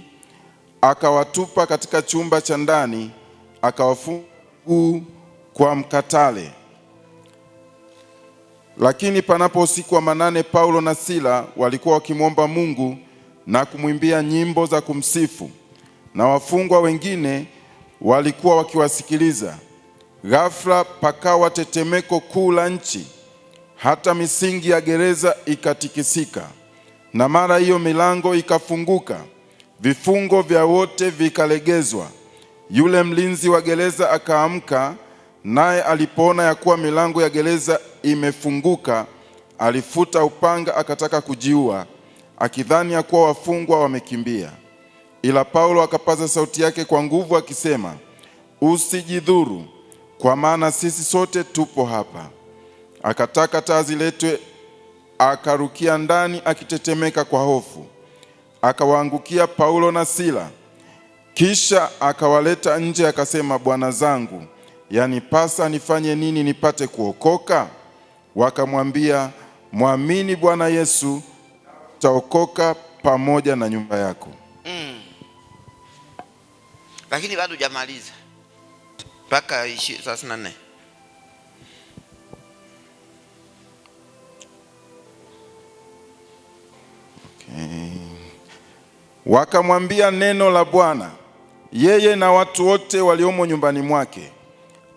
akawatupa katika chumba cha ndani, akawafunga miguu kwa mkatale. Lakini panapo usiku wa manane, Paulo na Sila walikuwa wakimwomba Mungu na kumwimbia nyimbo za kumsifu, na wafungwa wengine walikuwa wakiwasikiliza. Ghafla pakawa tetemeko kuu la nchi, hata misingi ya gereza ikatikisika, na mara hiyo milango ikafunguka, vifungo vya wote vikalegezwa. Yule mlinzi wa gereza akaamka, naye alipoona ya kuwa milango ya gereza imefunguka, alifuta upanga akataka kujiua, akidhani ya kuwa wafungwa wamekimbia. Ila Paulo akapaza sauti yake kwa nguvu akisema, usijidhuru, kwa maana sisi sote tupo hapa. Akataka taa ziletwe, akarukia ndani akitetemeka kwa hofu, akawaangukia Paulo na Sila. Kisha akawaleta nje, akasema, bwana zangu, yanipasa nifanye nini nipate kuokoka? Wakamwambia, mwamini Bwana Yesu, utaokoka pamoja na nyumba yako. Lakini bado hujamaliza mpaka 34. Okay. Wakamwambia neno la Bwana, yeye na watu wote waliomo nyumbani mwake.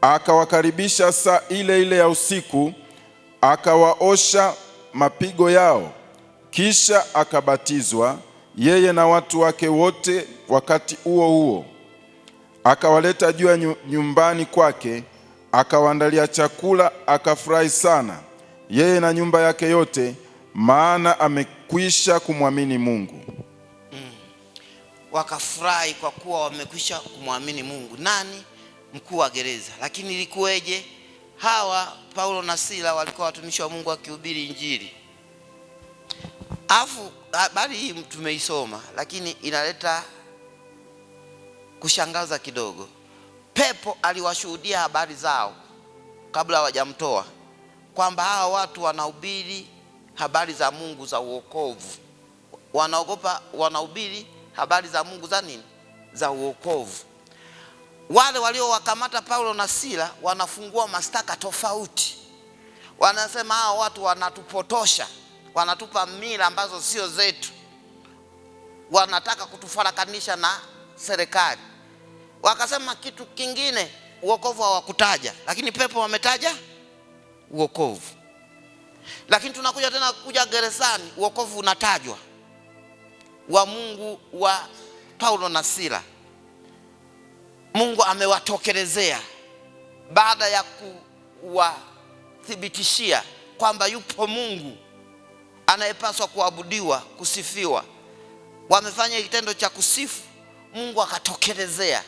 Akawakaribisha saa ile ile ya usiku, akawaosha mapigo yao, kisha akabatizwa yeye na watu wake wote wakati huo huo. Akawaleta juu ya nyumbani kwake, akawaandalia chakula, akafurahi sana yeye na nyumba yake yote, maana amekwisha kumwamini Mungu. Wakafurahi kwa kuwa wamekwisha kumwamini Mungu. Nani? Mkuu wa gereza. Lakini ilikuweje? Hawa Paulo na Sila walikuwa watumishi wa Mungu wakihubiri Injili. Afu habari hii tumeisoma, lakini inaleta kushangaza kidogo. Pepo aliwashuhudia habari zao kabla hawajamtoa, kwamba hawa watu wanahubiri habari za Mungu za uokovu. Wanaogopa, wanahubiri habari za Mungu za nini? Za uokovu. Wale waliowakamata Paulo na Sila wanafungua mashtaka tofauti. Wanasema hawa watu wanatupotosha, wanatupa mila ambazo sio zetu, wanataka kutufarakanisha na serikali. Wakasema kitu kingine, uokovu hawakutaja, lakini pepo wametaja uokovu. Lakini tunakuja tena kuja gerezani, uokovu unatajwa wa Mungu wa Paulo na Sila. Mungu amewatokelezea baada ya kuwathibitishia kwamba yupo Mungu anayepaswa kuabudiwa, kusifiwa. Wamefanya kitendo cha kusifu, Mungu akatokelezea.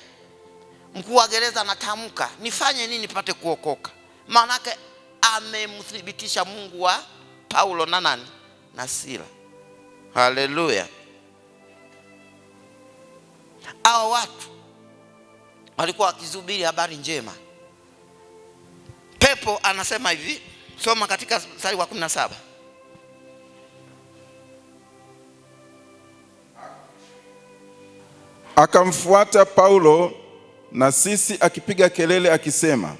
Mkuu wa gereza anatamka, nifanye nini nipate kuokoka? Maanake amemthibitisha Mungu wa Paulo na nani? Na Sila. Haleluya. Hawa watu walikuwa wakizubiri habari njema. Pepo anasema hivi, soma katika mstari wa 17. Akamfuata Paulo na sisi akipiga kelele akisema,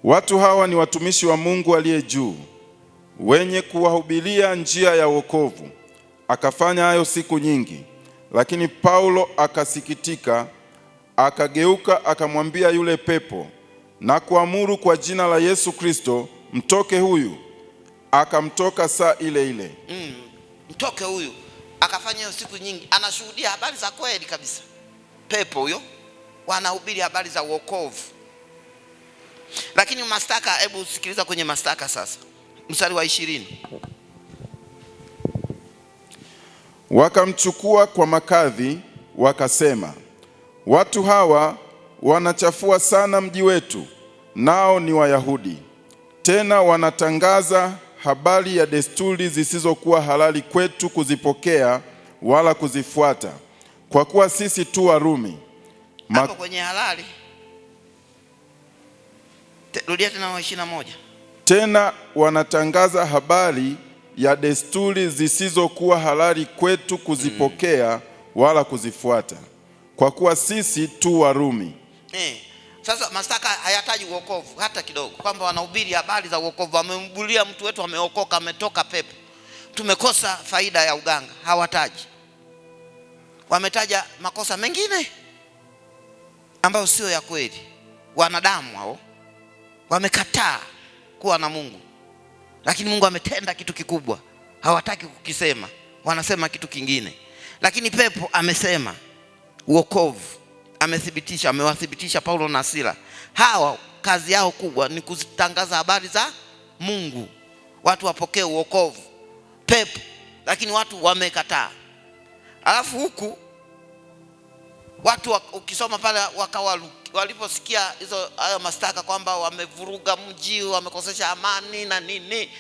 watu hawa ni watumishi wa Mungu aliye juu, wenye kuwahubiria njia ya wokovu. Akafanya hayo siku nyingi. Lakini Paulo akasikitika, akageuka akamwambia yule pepo, na kuamuru kwa jina la Yesu Kristo, mtoke huyu. Akamtoka saa ile ile. Mtoke huyu. Akafanya hiyo siku nyingi, anashuhudia habari za kweli kabisa. Pepo huyo wanahubiri habari za wokovu. Lakini mashtaka, hebu sikiliza kwenye mashtaka sasa, mstari wa 20. Wakamchukua kwa makadhi, wakasema, watu hawa wanachafua sana mji wetu, nao ni Wayahudi. Tena wanatangaza habari ya desturi zisizokuwa halali kwetu kuzipokea wala kuzifuata, kwa kuwa sisi tu Warumi. Hapo kwenye halali. Rudia tena wa 21. Tena wanatangaza habari ya desturi zisizokuwa halali kwetu kuzipokea wala kuzifuata, kwa kuwa sisi tu Warumi. Sasa mashtaka hayataji uokovu hata kidogo, kwamba wanahubiri habari za uokovu, wamembulia mtu wetu ameokoka, ametoka pepo, tumekosa faida ya uganga. Hawataji, wametaja makosa mengine ambayo sio ya kweli. Wanadamu hao wamekataa kuwa na Mungu, lakini Mungu ametenda kitu kikubwa, hawataki kukisema, wanasema kitu kingine. Lakini pepo amesema uokovu, amethibitisha, amewathibitisha Paulo na Sila. Hawa kazi yao kubwa ni kuzitangaza habari za Mungu, watu wapokee uokovu. Pepo, lakini watu wamekataa. Alafu huku watu ukisoma pale waliposikia hizo hayo mashtaka kwamba wamevuruga mji, wamekosesha amani na nini,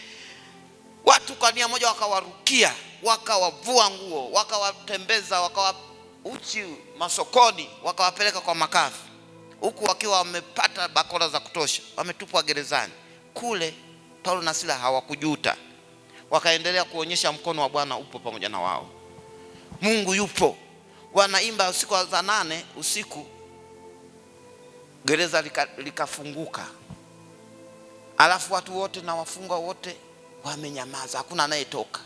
watu kwa nia moja wakawarukia, wakawavua nguo, wakawatembeza, wakawa uchi masokoni, wakawapeleka kwa makafi, huku wakiwa wamepata bakora za kutosha, wametupwa gerezani. Kule Paulo na Sila hawakujuta, wakaendelea kuonyesha mkono wa Bwana upo pamoja na wao, Mungu yupo. Wanaimba usiku wa saa 8 usiku, gereza likafunguka, alafu watu wote na wafungwa wote wamenyamaza, hakuna anayetoka.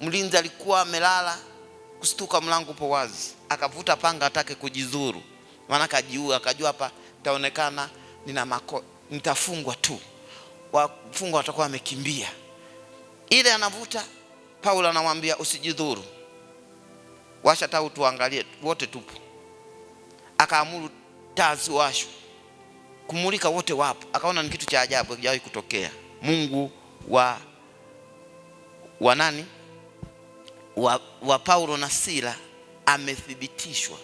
Mlinzi alikuwa amelala, kustuka mlango upo wazi, akavuta panga atake kujizuru, maana akajiua, akajua hapa nitaonekana nina nitafungwa tu, wafungwa watakuwa wamekimbia. Ile anavuta, Paulo anamwambia usijidhuru, washa taa tuangalie wote tupo. Akaamuru taa ziwashwe, kumulika wote wapo. Akaona ni kitu cha ajabu hakijawahi kutokea. Mungu wa nani? Wa Paulo na Sila amethibitishwa,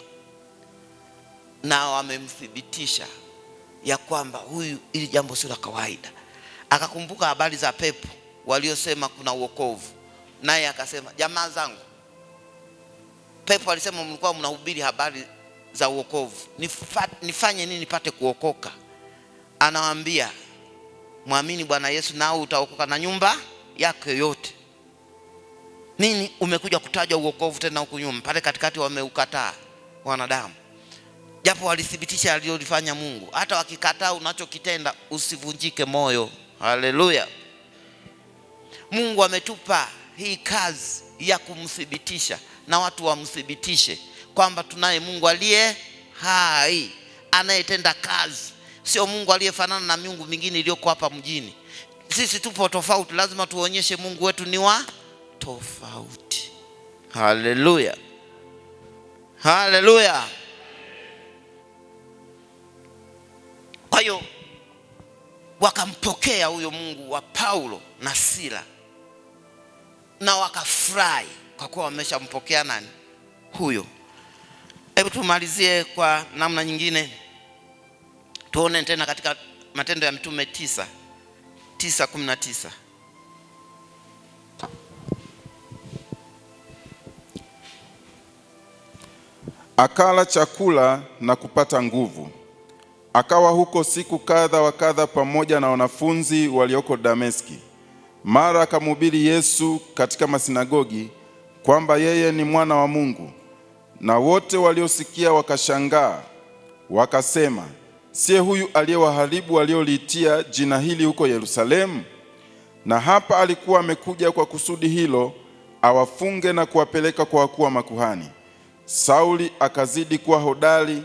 na wamemthibitisha ya kwamba huyu, ili jambo sio la kawaida. Akakumbuka habari za pepo waliosema kuna uokovu, naye akasema jamaa zangu, pepo alisema mlikuwa mnahubiri habari za uokovu, nifanye nini nipate kuokoka? Anawaambia muamini Bwana Yesu nao utaokoka na nyumba yako yote. Nini umekuja kutaja uokovu tena huku nyuma? Pale katikati wameukataa wanadamu, japo walithibitisha alilofanya Mungu. Hata wakikataa unachokitenda usivunjike moyo. Haleluya. Mungu ametupa hii kazi ya kumthibitisha, na watu wamthibitishe kwamba tunaye Mungu aliye hai, anayetenda kazi, sio Mungu aliyefanana na miungu mingine iliyoko hapa mjini. Sisi tupo tofauti, lazima tuonyeshe Mungu wetu ni wa tofauti. Haleluya, haleluya. Kwa hiyo wakampokea huyo Mungu wa Paulo na Sila na wakafurahi kwa kuwa wameshampokea nani huyo. Hebu tumalizie kwa namna nyingine, tuone tena katika Matendo ya Mitume 9:19. Akala chakula na kupata nguvu. Akawa huko siku kadha wa kadha pamoja na wanafunzi walioko Dameski. Mara akamhubiri Yesu katika masinagogi kwamba yeye ni mwana wa Mungu. Na wote waliosikia wakashangaa, wakasema, siye huyu aliyewaharibu walioliitia jina hili huko Yerusalemu? Na hapa alikuwa amekuja kwa kusudi hilo, awafunge na kuwapeleka kwa wakuu wa makuhani. Sauli akazidi kuwa hodari,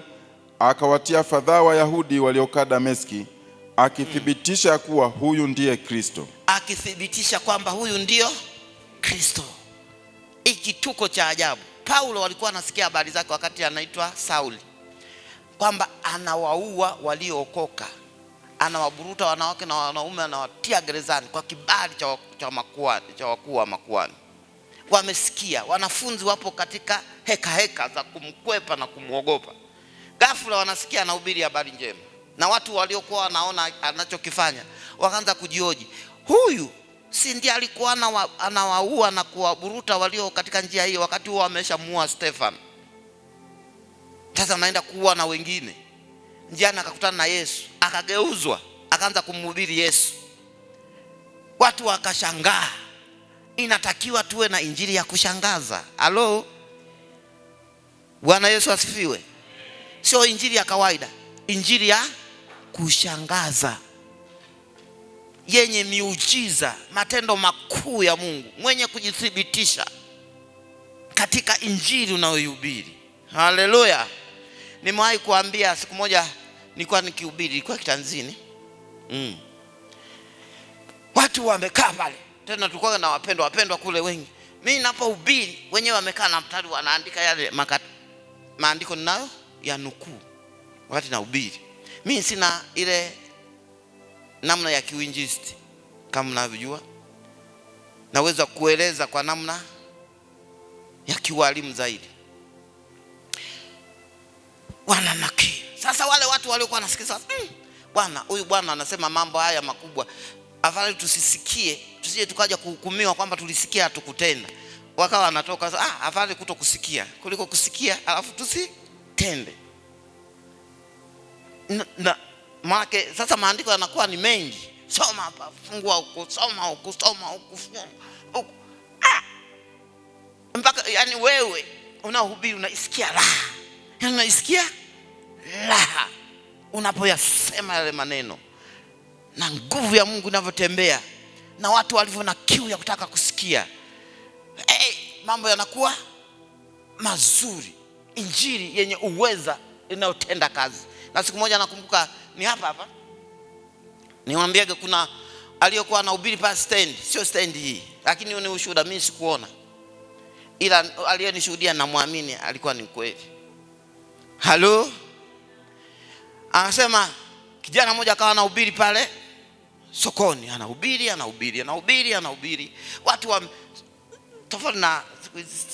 akawatia fadhaa Wayahudi waliokaa Dameski, akithibitisha kuwa huyu ndiye Kristo. Akithibitisha kwamba huyu ndiyo Kristo. Ikituko cha ajabu. Paulo alikuwa anasikia habari zake wakati anaitwa Sauli, kwamba anawaua waliookoka, anawaburuta wanawake na wanaume, anawatia gerezani kwa kibali cha wakuu wa makuhani. Wamesikia, wanafunzi wapo katika heka heka za kumkwepa na kumwogopa. Ghafla wanasikia anahubiri habari njema, na watu waliokuwa wanaona anachokifanya wakaanza kujioji, huyu si ndiye alikuwa anawaua na kuwaburuta walio katika njia hiyo? Wakati huo ameshamuua Stefan, sasa anaenda kuua na wengine. Njiani akakutana na Yesu, akageuzwa, akaanza kumhubiri Yesu. Watu wakashangaa. Inatakiwa tuwe na injili ya kushangaza. Halo, Bwana Yesu asifiwe. Sio injili ya kawaida, injili ya kushangaza yenye miujiza, matendo makuu ya Mungu mwenye kujithibitisha katika injili unayoihubiri. Haleluya! Nimewahi kuambia siku moja, nilikuwa nikihubiri, ilikuwa kitanzini. Watu wamekaa pale, tena tulikuwa na wapendwa kule wengi. Mimi ninapohubiri wenyewe wamekaa na mstari, wanaandika yale maandiko ninayo ya nukuu wakati nahubiri. Mimi sina ile namna ya kiuinjilisti kama mnavyojua, naweza kueleza kwa namna ya kiwalimu zaidi. Wananakili. Sasa wale watu waliokuwa wanasikiza, bwana huyu bwana anasema mambo haya makubwa, afadhali tusisikie, tusije tukaja kuhukumiwa kwamba tulisikia hatukutenda. Wakawa wanatoka sasa, afadhali kutokusikia kuliko kusikia alafu tusitende. Na maana sasa maandiko yanakuwa ni mengi. Soma hapa, fungua huku, soma huku, soma huku, fungua huku. Mpaka yani wewe unahubiri unaisikia raha. Yani unaisikia raha unapoyasema yale maneno, na nguvu ya Mungu inavyotembea, na watu walivyo na kiu ya kutaka kusikia. Mambo yanakuwa mazuri. Injili yenye uweza inayotenda kazi. Na siku moja nakumbuka ni hapa hapa, niwaambiage kuna aliyokuwa anahubiri pale stand, sio stand hii, lakini ni ushuhuda, mimi sikuona, ila aliyenishuhudia namwamini alikuwa ni kweli. Halo, anasema kijana mmoja akawa anahubiri pale sokoni, anahubiri anahubiri anahubiri anahubiri. Watu wa tofauti na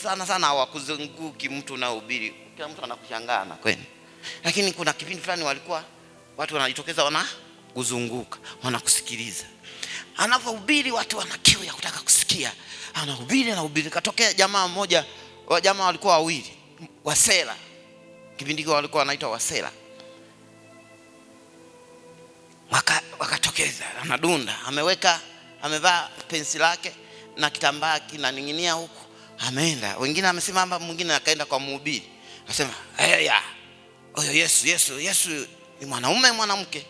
sana sana hawakuzunguki mtu unahubiri, kila mtu anakushangaa na kweli. Lakini kuna kipindi fulani walikuwa watu wanajitokeza, wanakuzunguka, wanakusikiliza. Anapohubiri watu wana kiu ya kutaka kusikia. Anahubiri anahubiri, katokea jamaa mmoja, jamaa walikuwa wawili, wasela. Kipindi kile walikuwa wanaitwa wasela. Wakatokeza, anadunda, ameweka, amevaa pensi lake na kitambaa kinaning'inia huku, ameenda. Wengine amesimama, mwingine akaenda kwa mhubiri. Akasema, "Haya, oyo Yesu, Yesu, Yesu ni mwanaume mwanamke?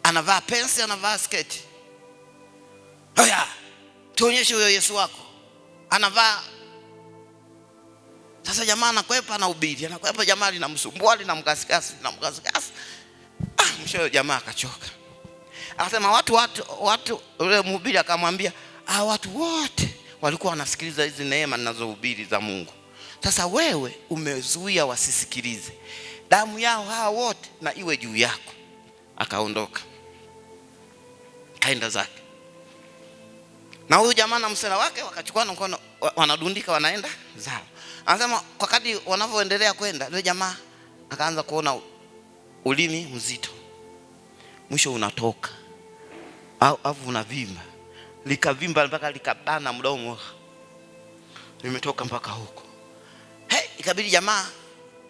Anavaa pensi, anavaa sketi. Oya, tuonyeshe huyo Yesu wako. Anavaa." Sasa jamaa anakwepa, anahubiri, anakwepa, jamaa linamsumbua, linamkasikasi, linamkasikasi. Mwisho jamaa akachoka. Akasema watu, yule mhubiri akamwambia, watu wote walikuwa wanasikiliza hizi neema ninazohubiri za Mungu. Sasa wewe umezuia wasisikilize. Damu yao hawa wote na iwe juu yako. Akaondoka, kaenda zake. Na huyu jamaa na msela wake wakachukua na mkono, wanadundika wanaenda zao. Anasema kwa kadri wanavyoendelea kwenda, yule jamaa akaanza kuona ulimi mzito. Mwisho unatoka. Au unavimba. Likavimba mpaka likabana mdomo. Limetoka mpaka huko. Ikabidi jamaa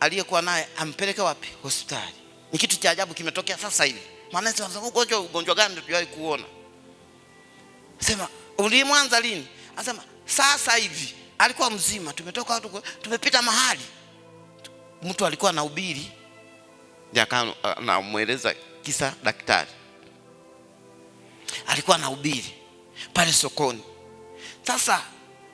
aliyekuwa naye ampeleke wapi? Hospitali. Ni kitu cha ajabu kimetokea sasa hivi. Maana sasa ugonjwa gani tuliwahi kuona? Sema, ulimwanza lini? Anasema sasa hivi. Alikuwa mzima, tumetoka tumepita mahali. Mtu alikuwa anahubiri. Ndiye akamueleza kisa daktari. Alikuwa anahubiri pale sokoni. Sasa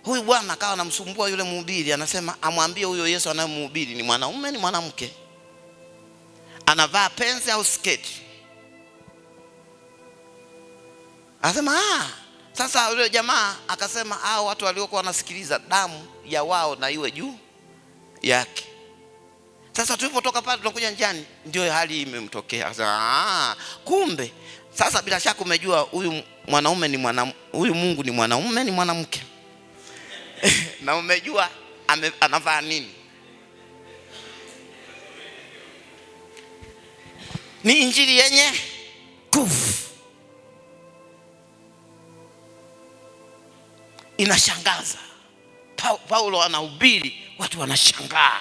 huyu bwana akawa anamsumbua yule mhubiri, anasema amwambie huyo Yesu anayemhubiri ni mwanaume ni mwanamke, anavaa pensi au sketi. Anasema sasa yule jamaa akasema hao watu waliokuwa wanasikiliza damu ya wao na iwe juu yake. Sasa tulipotoka pale tunakuja njiani ndio hali imemtokea. Akasema kumbe sasa bila shaka umejua huyu mwanaume ni huyu Mungu ni mwanaume ni mwanamke. Na umejua anavaa nini. Ni injili yenye nguvu. Inashangaza. Paulo anahubiri, watu wanashangaa.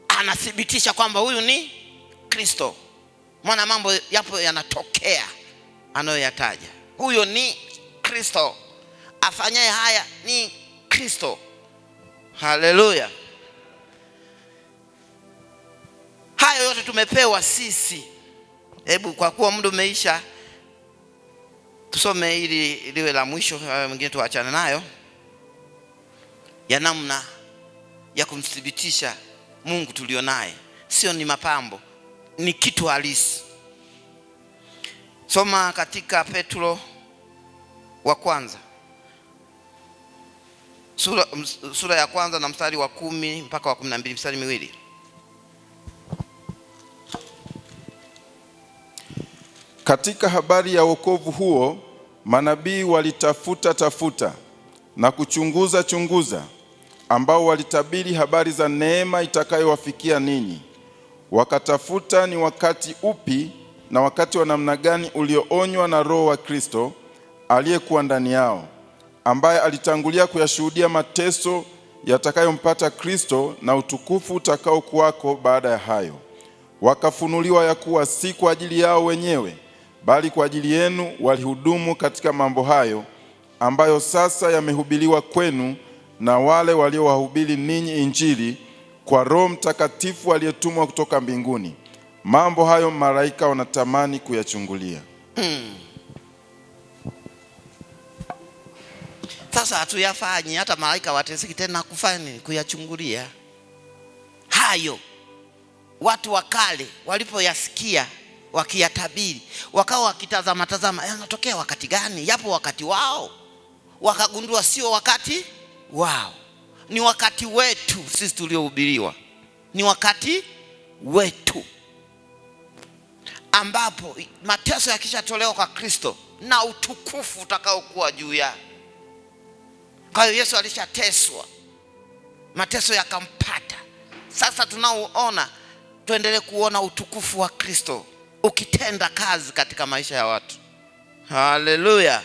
Anathibitisha kwamba huyu ni Kristo. Maana mambo yapo yanatokea anayoyataja. Huyo ni Kristo. Afanyaye haya ni Kristo. Haleluya. Hayo yote tumepewa sisi. Hebu kwa kuwa muda umeisha, tusome ili liwe la mwisho, hayo mengine tuachane nayo, ya namna ya kumthibitisha Mungu tulionaye. Sio ni mapambo, ni kitu halisi. Soma katika Petro wa kwanza sura ya kwanza na mstari wa 10 mpaka wa 12, mstari miwili. Katika habari ya wokovu huo manabii walitafuta tafuta na kuchunguza chunguza, ambao walitabiri habari za neema itakayowafikia ninyi. Wakatafuta ni wakati upi na wakati wa namna gani ulioonywa na Roho wa Kristo aliyekuwa ndani yao, ambaye alitangulia kuyashuhudia mateso yatakayompata Kristo na utukufu utakaokuwako baada ya hayo. Wakafunuliwa ya kuwa si kwa ajili yao wenyewe, bali kwa ajili yenu walihudumu katika mambo hayo, ambayo sasa yamehubiriwa kwenu na wale waliowahubiri ninyi Injili kwa Roho Mtakatifu aliyetumwa kutoka mbinguni. Mambo hayo malaika wanatamani kuyachungulia. Sasa hatuyafanyi, hata malaika wateseki tena kufanya nini? Kuyachungulia. Hayo watu wa kale walipoyasikia wakiyatabiri, wakawa wakitazama tazama, yanatokea wakati gani? Yapo wakati wao. Wakagundua sio wakati wao, ni wakati wetu sisi tuliohubiriwa. Ni wakati wetu ambapo mateso yakishatolewa kwa Kristo na utukufu utakaokuwa juu yake. Kwa hiyo Yesu alishateswa, mateso yakampata. Sasa tunaoona, tuendelee kuona utukufu wa Kristo ukitenda kazi katika maisha ya watu. Haleluya.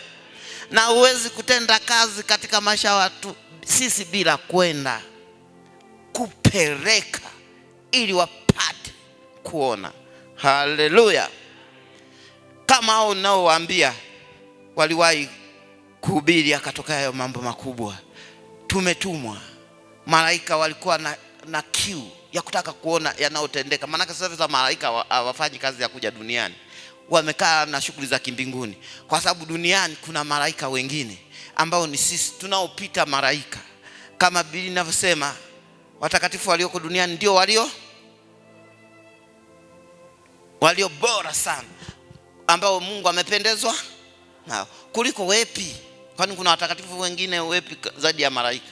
Na huwezi kutenda kazi katika maisha ya watu sisi bila kwenda kupeleka ili wapate kuona. Haleluya. Kama hao ninaowaambia waliwahi kuhubiri akatokea hayo mambo makubwa. Tumetumwa. Malaika walikuwa na kiu ya kutaka kuona yanayotendeka. Maana sasa hivi malaika hawafanyi kazi ya kuja duniani. Wamekaa na shughuli za kimbinguni. Kwa sababu duniani kuna malaika wengine ambao ni sisi tunaopita malaika. Kama Biblia inavyosema, watakatifu walioko duniani ndio walio bora sana, ambao Mungu amependezwa nao kuliko wepi. Kwani kuna watakatifu wengine wepi zaidi ya malaika?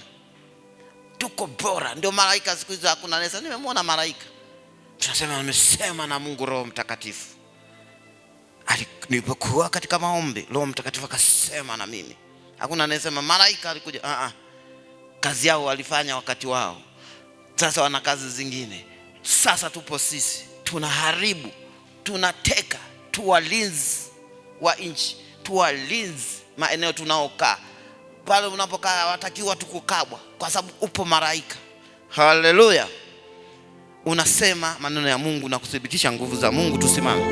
Tuko bora. Ndio malaika siku hizi hakuna anayesema nimemwona malaika. Tunasema nimesema na Mungu Roho Mtakatifu. Nilipokuwa katika maombi, Roho Mtakatifu akasema na mimi. Hakuna anayesema malaika alikuja. Kazi yao walifanya wakati wao. Sasa wana kazi zingine. Sasa tupo sisi, tunaharibu, tunateka, tuwalinzi wa nchi, tuwalinzi maeneo tunaokaa. Pale unapokaa watakiwa tukukabwa kwa sababu upo malaika. Haleluya. Unasema maneno ya Mungu na kuthibitisha nguvu za Mungu. Tusimame.